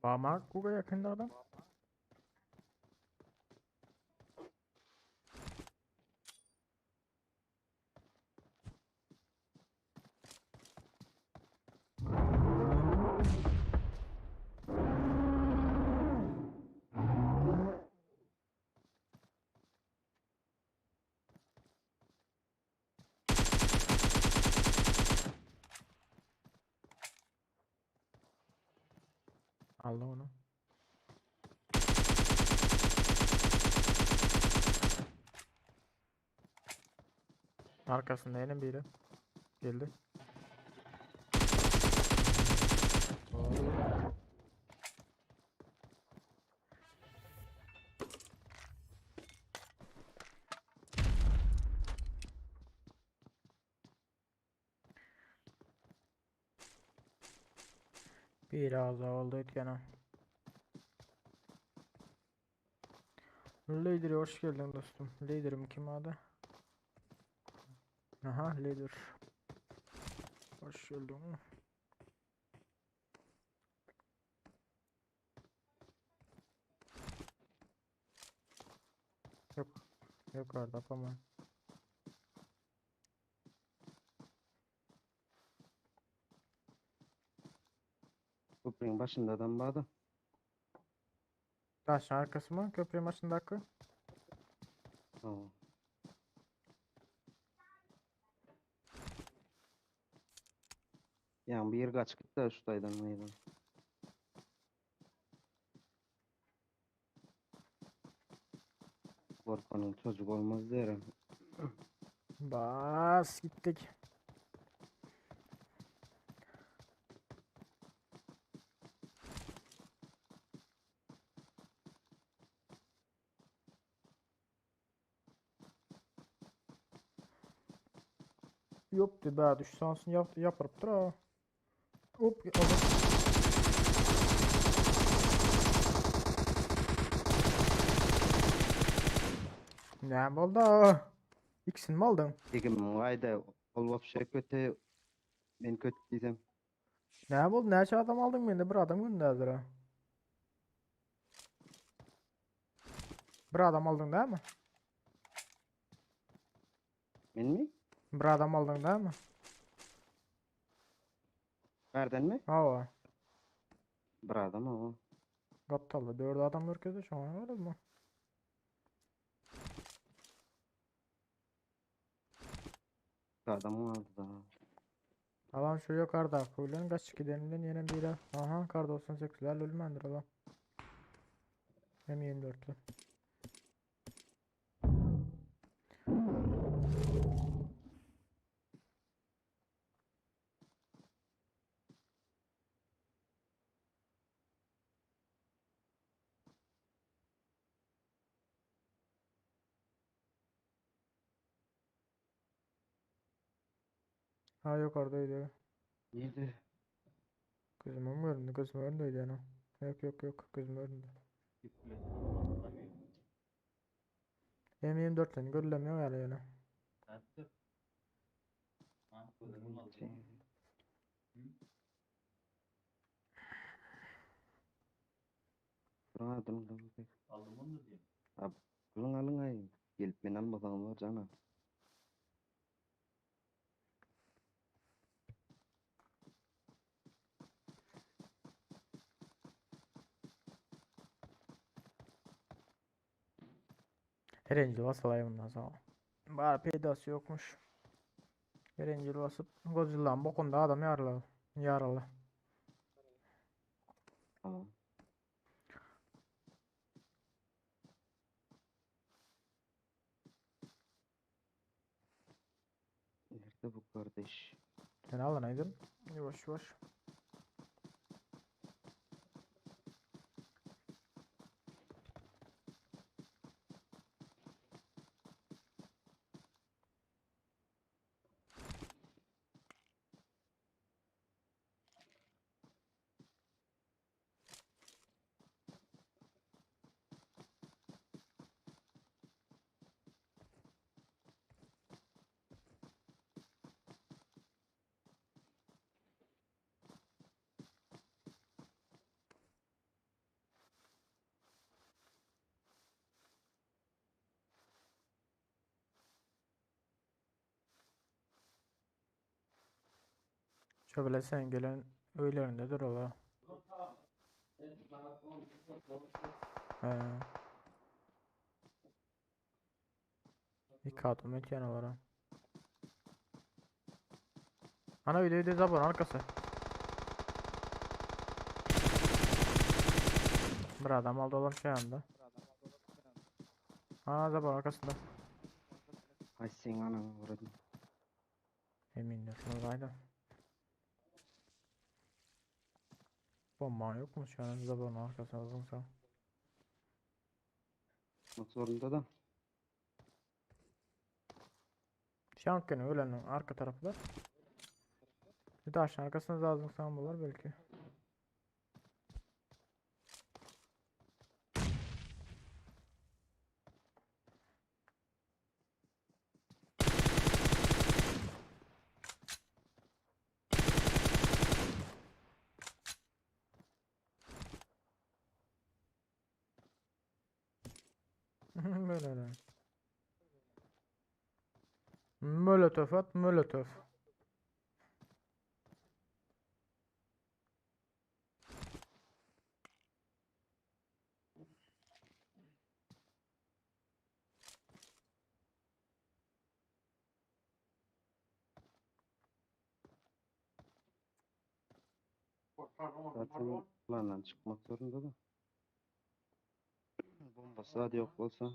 Bama Google yakında adam. Aldım onu. Arkasında yine biri. Geldi. Biraz oldu ötken Lider'e hoş geldin dostum. Lider'im kim adı? Aha lider. Hoş geldin. Yok. Yok orada ama. Köprüň başynda adam bardy. Taşın arkası mı? Köprü başındaki. Hawa. Ýa bir gaçyp gitdi şu taýdan meýdan. Korkanyň çocuk olmaz diýerim. Bas gittik. Yoktu be düşse olsun yap yapırıp ha. Hop aldım. Ne oldu? İkisini mi aldın? Degim gaýda ol wapşe köte. Men köt diýsem. Näme boldy? Näçe adam aldyň mende? Bir adam günde häzir. ha. Bir adam aldyň dämi? Menmi? Bir adam aldyň dämi? Bärdenmi? Hawa. Bir adam hawa. Gapdalda 4 adam görkezdi şoňa görä Bir adam vardı daha. Alan şu yukarıda bilen kaç gideninden yine biri. Aha kar 98'lerle ölmendir alan. Hem 24'lü. Ha yukarıdaydı. Neydi? Gözüme mi göründü? Gözüme göründü yani. Yok yok yok gözüme göründü. M24'ten görülemiyor yani yani. Durun durun durun. Aldım onu da diyeyim. Abi alın alın ay. Gelip beni almasan var cana. Erencil basalayım bundan sonra. Bari peydası yokmuş. Erencil basıp Godzilla'nın bokunda adam yaralı. Yaralı. Tamam. Nerede bu kardeş? Sen alın aydın. Yavaş yavaş. Şöyle sen gelen öylerindedir ola. He. İki adım ötyen olarak. Ana videoyu da zabon arkası. Bir adam aldı olan şey anda. Aa zabon arkasında. Ay sen ananı vurdum. Eminim oradaydı. Bomba yok mu şu an zabon arkasında uzunsa. Tutmak zorunda da. Şankın ölenin arka tarafı da. Bir taşın arkasında lazım sanmalar belki. Böyle öyle. Molotof at, molotof. Zaten plandan çıkmak zorunda da. Bombası hadi yok olsa.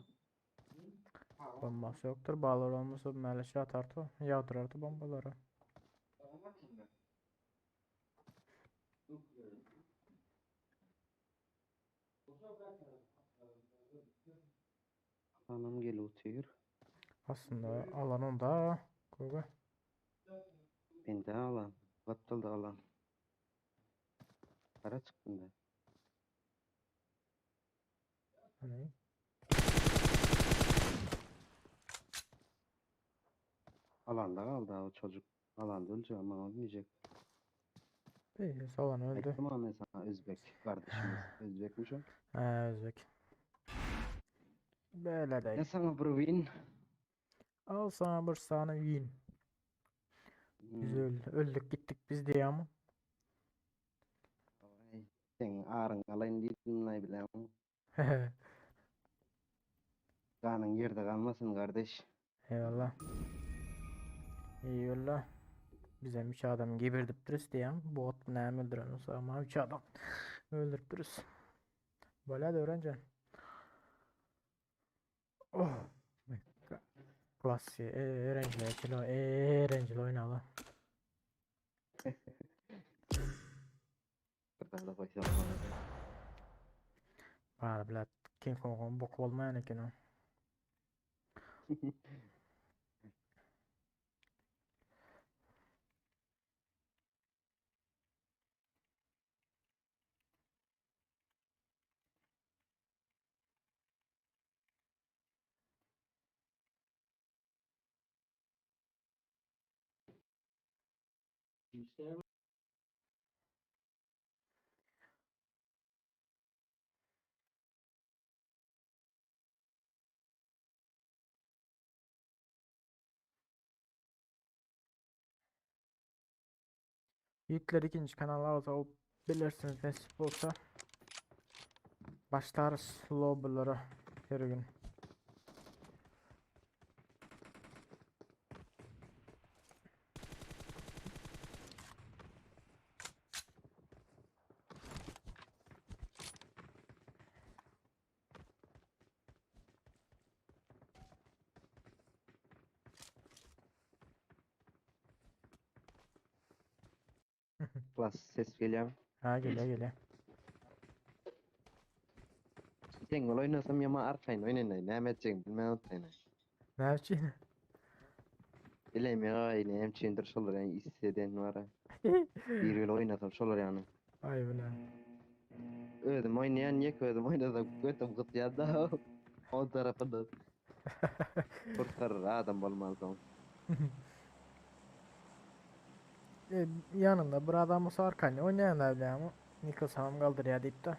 Bombası yoktur. Bağlar olmasa meleşe atardı. Yağdırardı bombaları. Anam gel otur. Aslında alan onda. Koga. Ben de alan. Battal da alan. Para çıktım da. Hani? Alanda galdy o çocuk. Alanda ölecek ama ölmeyecek. İyi, solan öldü. Aytdym ama men sana özbek kardeşimiz. Özbekmiş o. Ha Özbek. Böyle Ne değil. sana bir win. Al sana bir sana win. Biz Hmm. öldü, öldük gittik biz diye ama. Ay, Sen ağrın alayım dedim ne bileyim. Kanın yerde kalmasın kardeş. Eyvallah. Eyvallah. Bize üç adam gebertip duruz diye. Bot ne öldüren olsa ama üç adam öldürüp duruz. Böyle de öğreneceksin. Oh. my God. Klasik. Öğrenciler kilo. Öğrenciler oynayalım. Bir da koysam. Bari bilet King Kong'un boku olmayan eken o. Yiğitler ikinci kanala olsa o bilirsiniz nasip olsa. Başlarız lobbylara her gün. Klas ses geliyor. Ha geliyor geliyor. Sen gol oynasam yama arkayın oynayın. Ne edeceksin bilmem otayın. Ne yapacaksın? Bileyim ya yine hem çindir şolar yani isteden var. ha. Bir yıl oynasam şolar yani. Ay bile. Öldüm oynayan yek öldüm oynasam götüm kıt ya da o tarafı da kurtarır adam olmaz o. E, yanında bir adam olsa arkayla oynayan da bile ama Nikos hamam kaldır ya deyip de.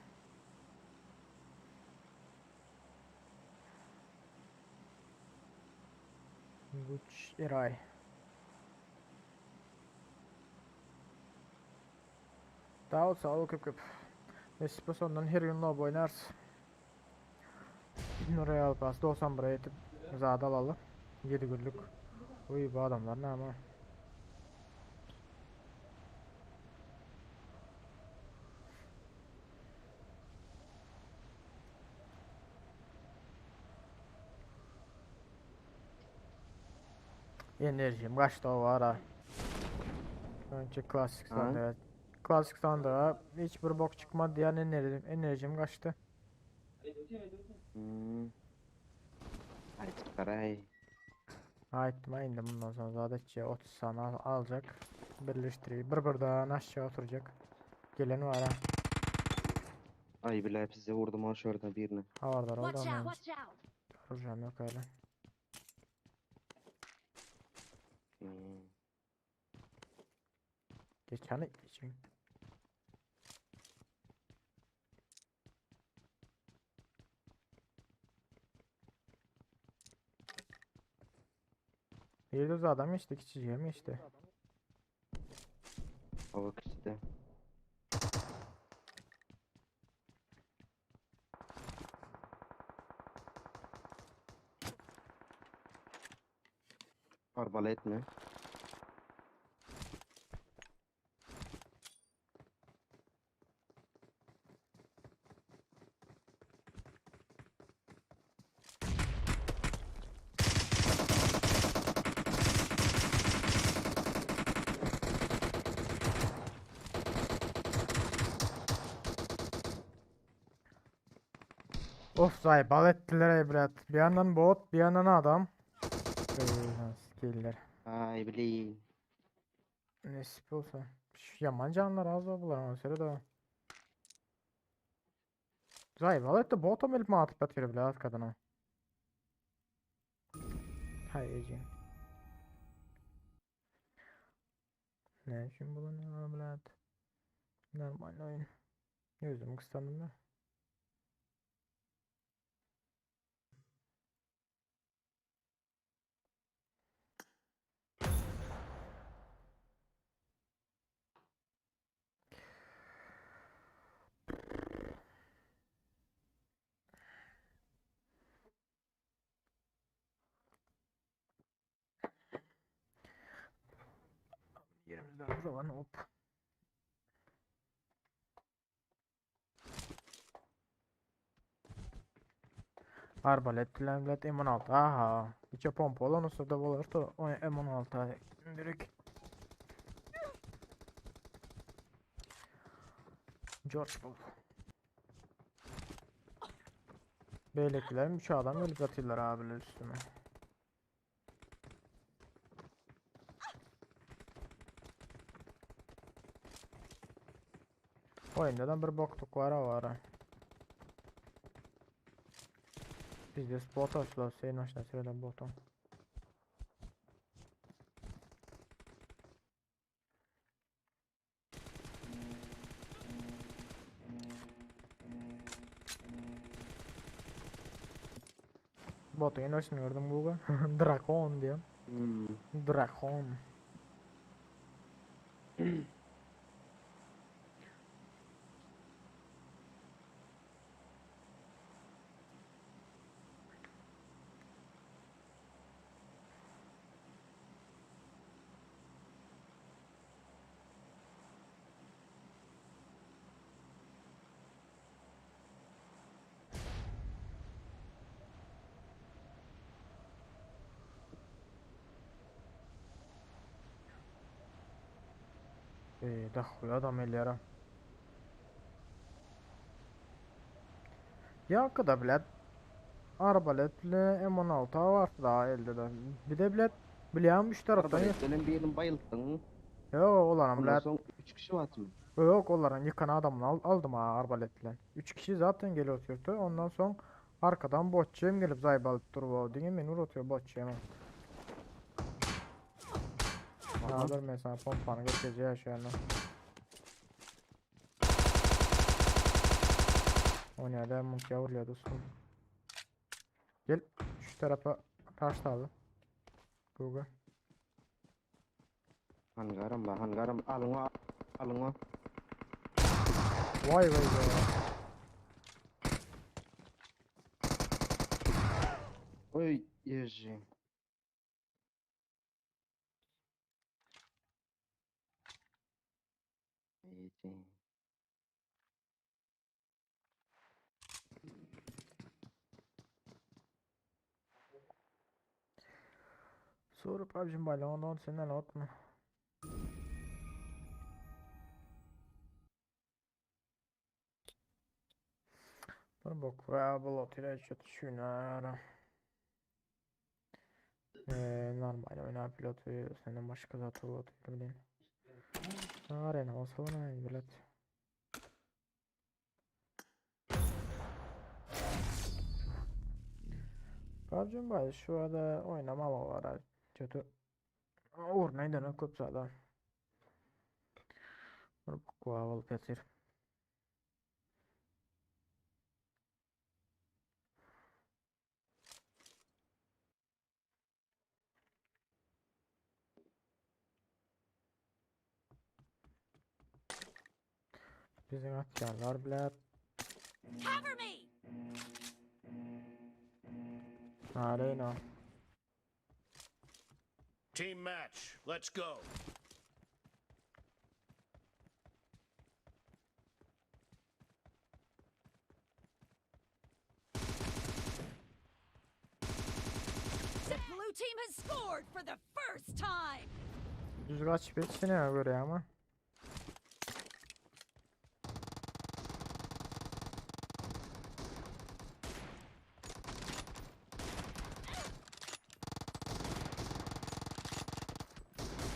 Guç Eray. Daha olsa ol köp köp. Nasip olsa ondan her gün lob oynarız. Royal Pass 90 buraya yetip zada alalım. 7 günlük. Uy bu adamlar ne ama. Enerjim kaçtı o var ha. Önce klasik Ha? sandığa. Klasik sandığa hiçbir bok çıkmadı diyen enerjim, enerjim kaçtı. Hmm. Ay çıkar ay. Aytma indim bundan sonra zaten 30 saniye al- alacak. Birleştiriyor. Bir buradan aşağı oturacak. Gelen var ha. Ay billahi size vurdum ha şurada birine. Havardar oldu Watch out! ama Watch out! vuracağım yok öyle. Hmm. Geçen için. Bir de adam geçti, küçücüğe mi geçti? Hava kişide. Arbalet mi? Of zay bal ettiler ey brat. Bir yandan bot, bir yandan adam. Ey skiller. Ay bileyim. Nasip olsa. Şu yaman canlar az da bular ama söyle de. Zay bal etti bota melip mi atıp atıyor bile arkadan ha. Hay Ece. Ne üçin bulanýar blat? Normal oýun. Özüm gyssandım da. Yerimizden o zaman hop. Arbalet bilen bilet M16. Aha. Içe pompa olan olsa da bolar da o M16 direkt. George bul. Beýlekiler üç adam gelip ýatyrlar abiler üstüme. Oýunda bir bokluk var awara. Bizde bot açdylar, sen başına süreden botum. Botuň ýene gördüm Google. Drakon diýen. Drakon. Dahuý adam elýär. Ýa-da bilet arbalet bile M16 var daha elde de. Bir de bilet bilýän üç tarapdan. Arbalet bilen birini bayılttın. Yok olanam Ondan bilet. soň 3 kişi batmy? Yok onların yıkan adamını aldım ha arbalet bilen. 3 kişi zaten geliyor oturdu. Ondan son arkadan botçuyum gelip zayıf alıp durdu. Diye beni uğratıyor botçuyum. Ne haber mesela pompanı götüreceği aşağına. O nerede mutya vuruyor dostum. Gel şu tarafa taş da alın. Google. Hangaram ba, hangaram alyň alyň. Vay vay vay. Oý, ýeji. Ýeji. Sorup abicim balon senden atma. Bir bok ve bu ile çatışıyor. Normal oynar pilotu senden başka zaten bu bileyim. Arena olsa bana bilet. PUBG Mobile şu arada oynamam var. Kötü. Uğruna köp zaten. Bir bok ve bu Bizim atýarlar bile. Cover me! Arena. Team match. Let's go. The blue team has scored for the first time! Düz kaç bir sene göre ama.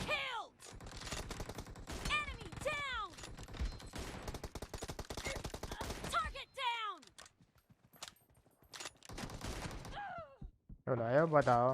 Killed! Enemy down! Target down! Öyle ya bada.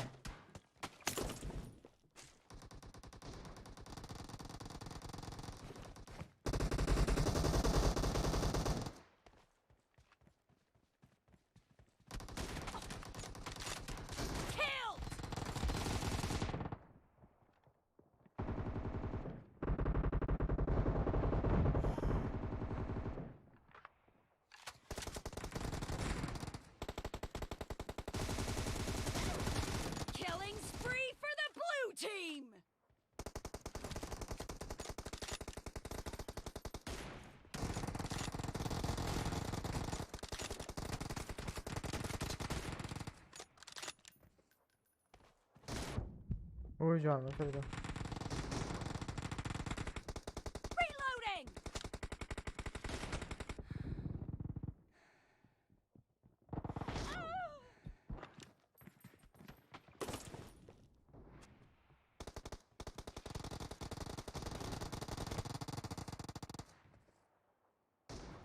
Oy canım şurada. Reloading!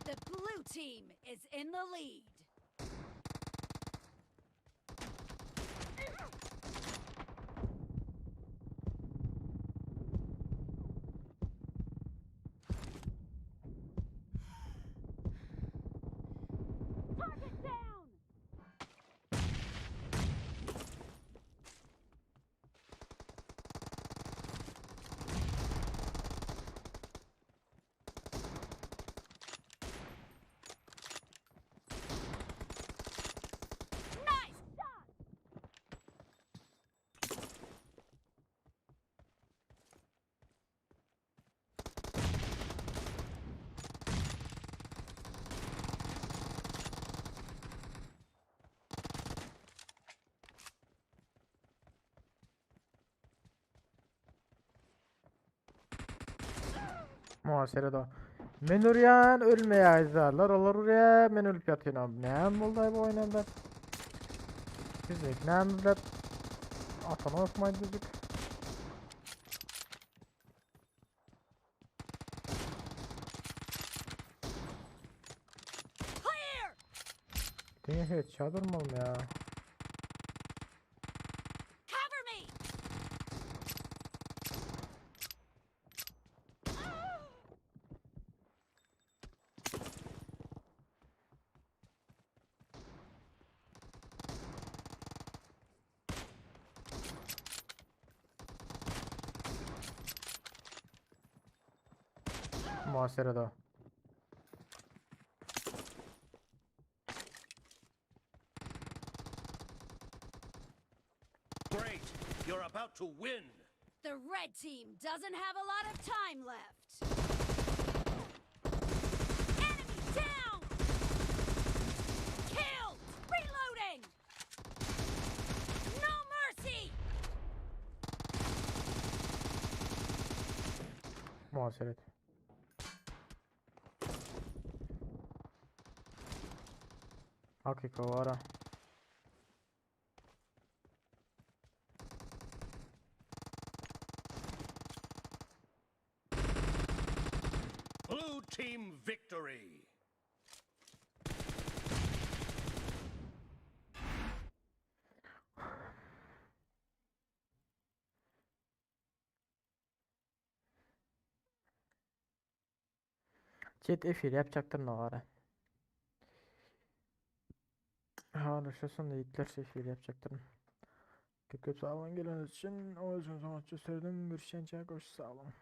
The blue team is in the lead. Target down! Nice shot! Muhasebe Men urýan ölmeýärler olar urýar men ölüp ýatynam. Näme boldy bu oýnanda? Düzük näme bilen atana osmaý düzük. Clear! Diňe headshot urmalym ya. Cover me! Muhasebe Great! You're about to win! The red team doesn't have a lot of time left. Enemy down! Killed! Reloading! No mercy! Muhasebe. Hakika var ha. Blue team victory! Chat efir yapacaktır ne var ha. Haberleşirsin de yiğitler efir yapacaktır. Köp köp sağ olun geleniz için. O yüzden son maçı söyledim. Görüşene hoş sağ olun.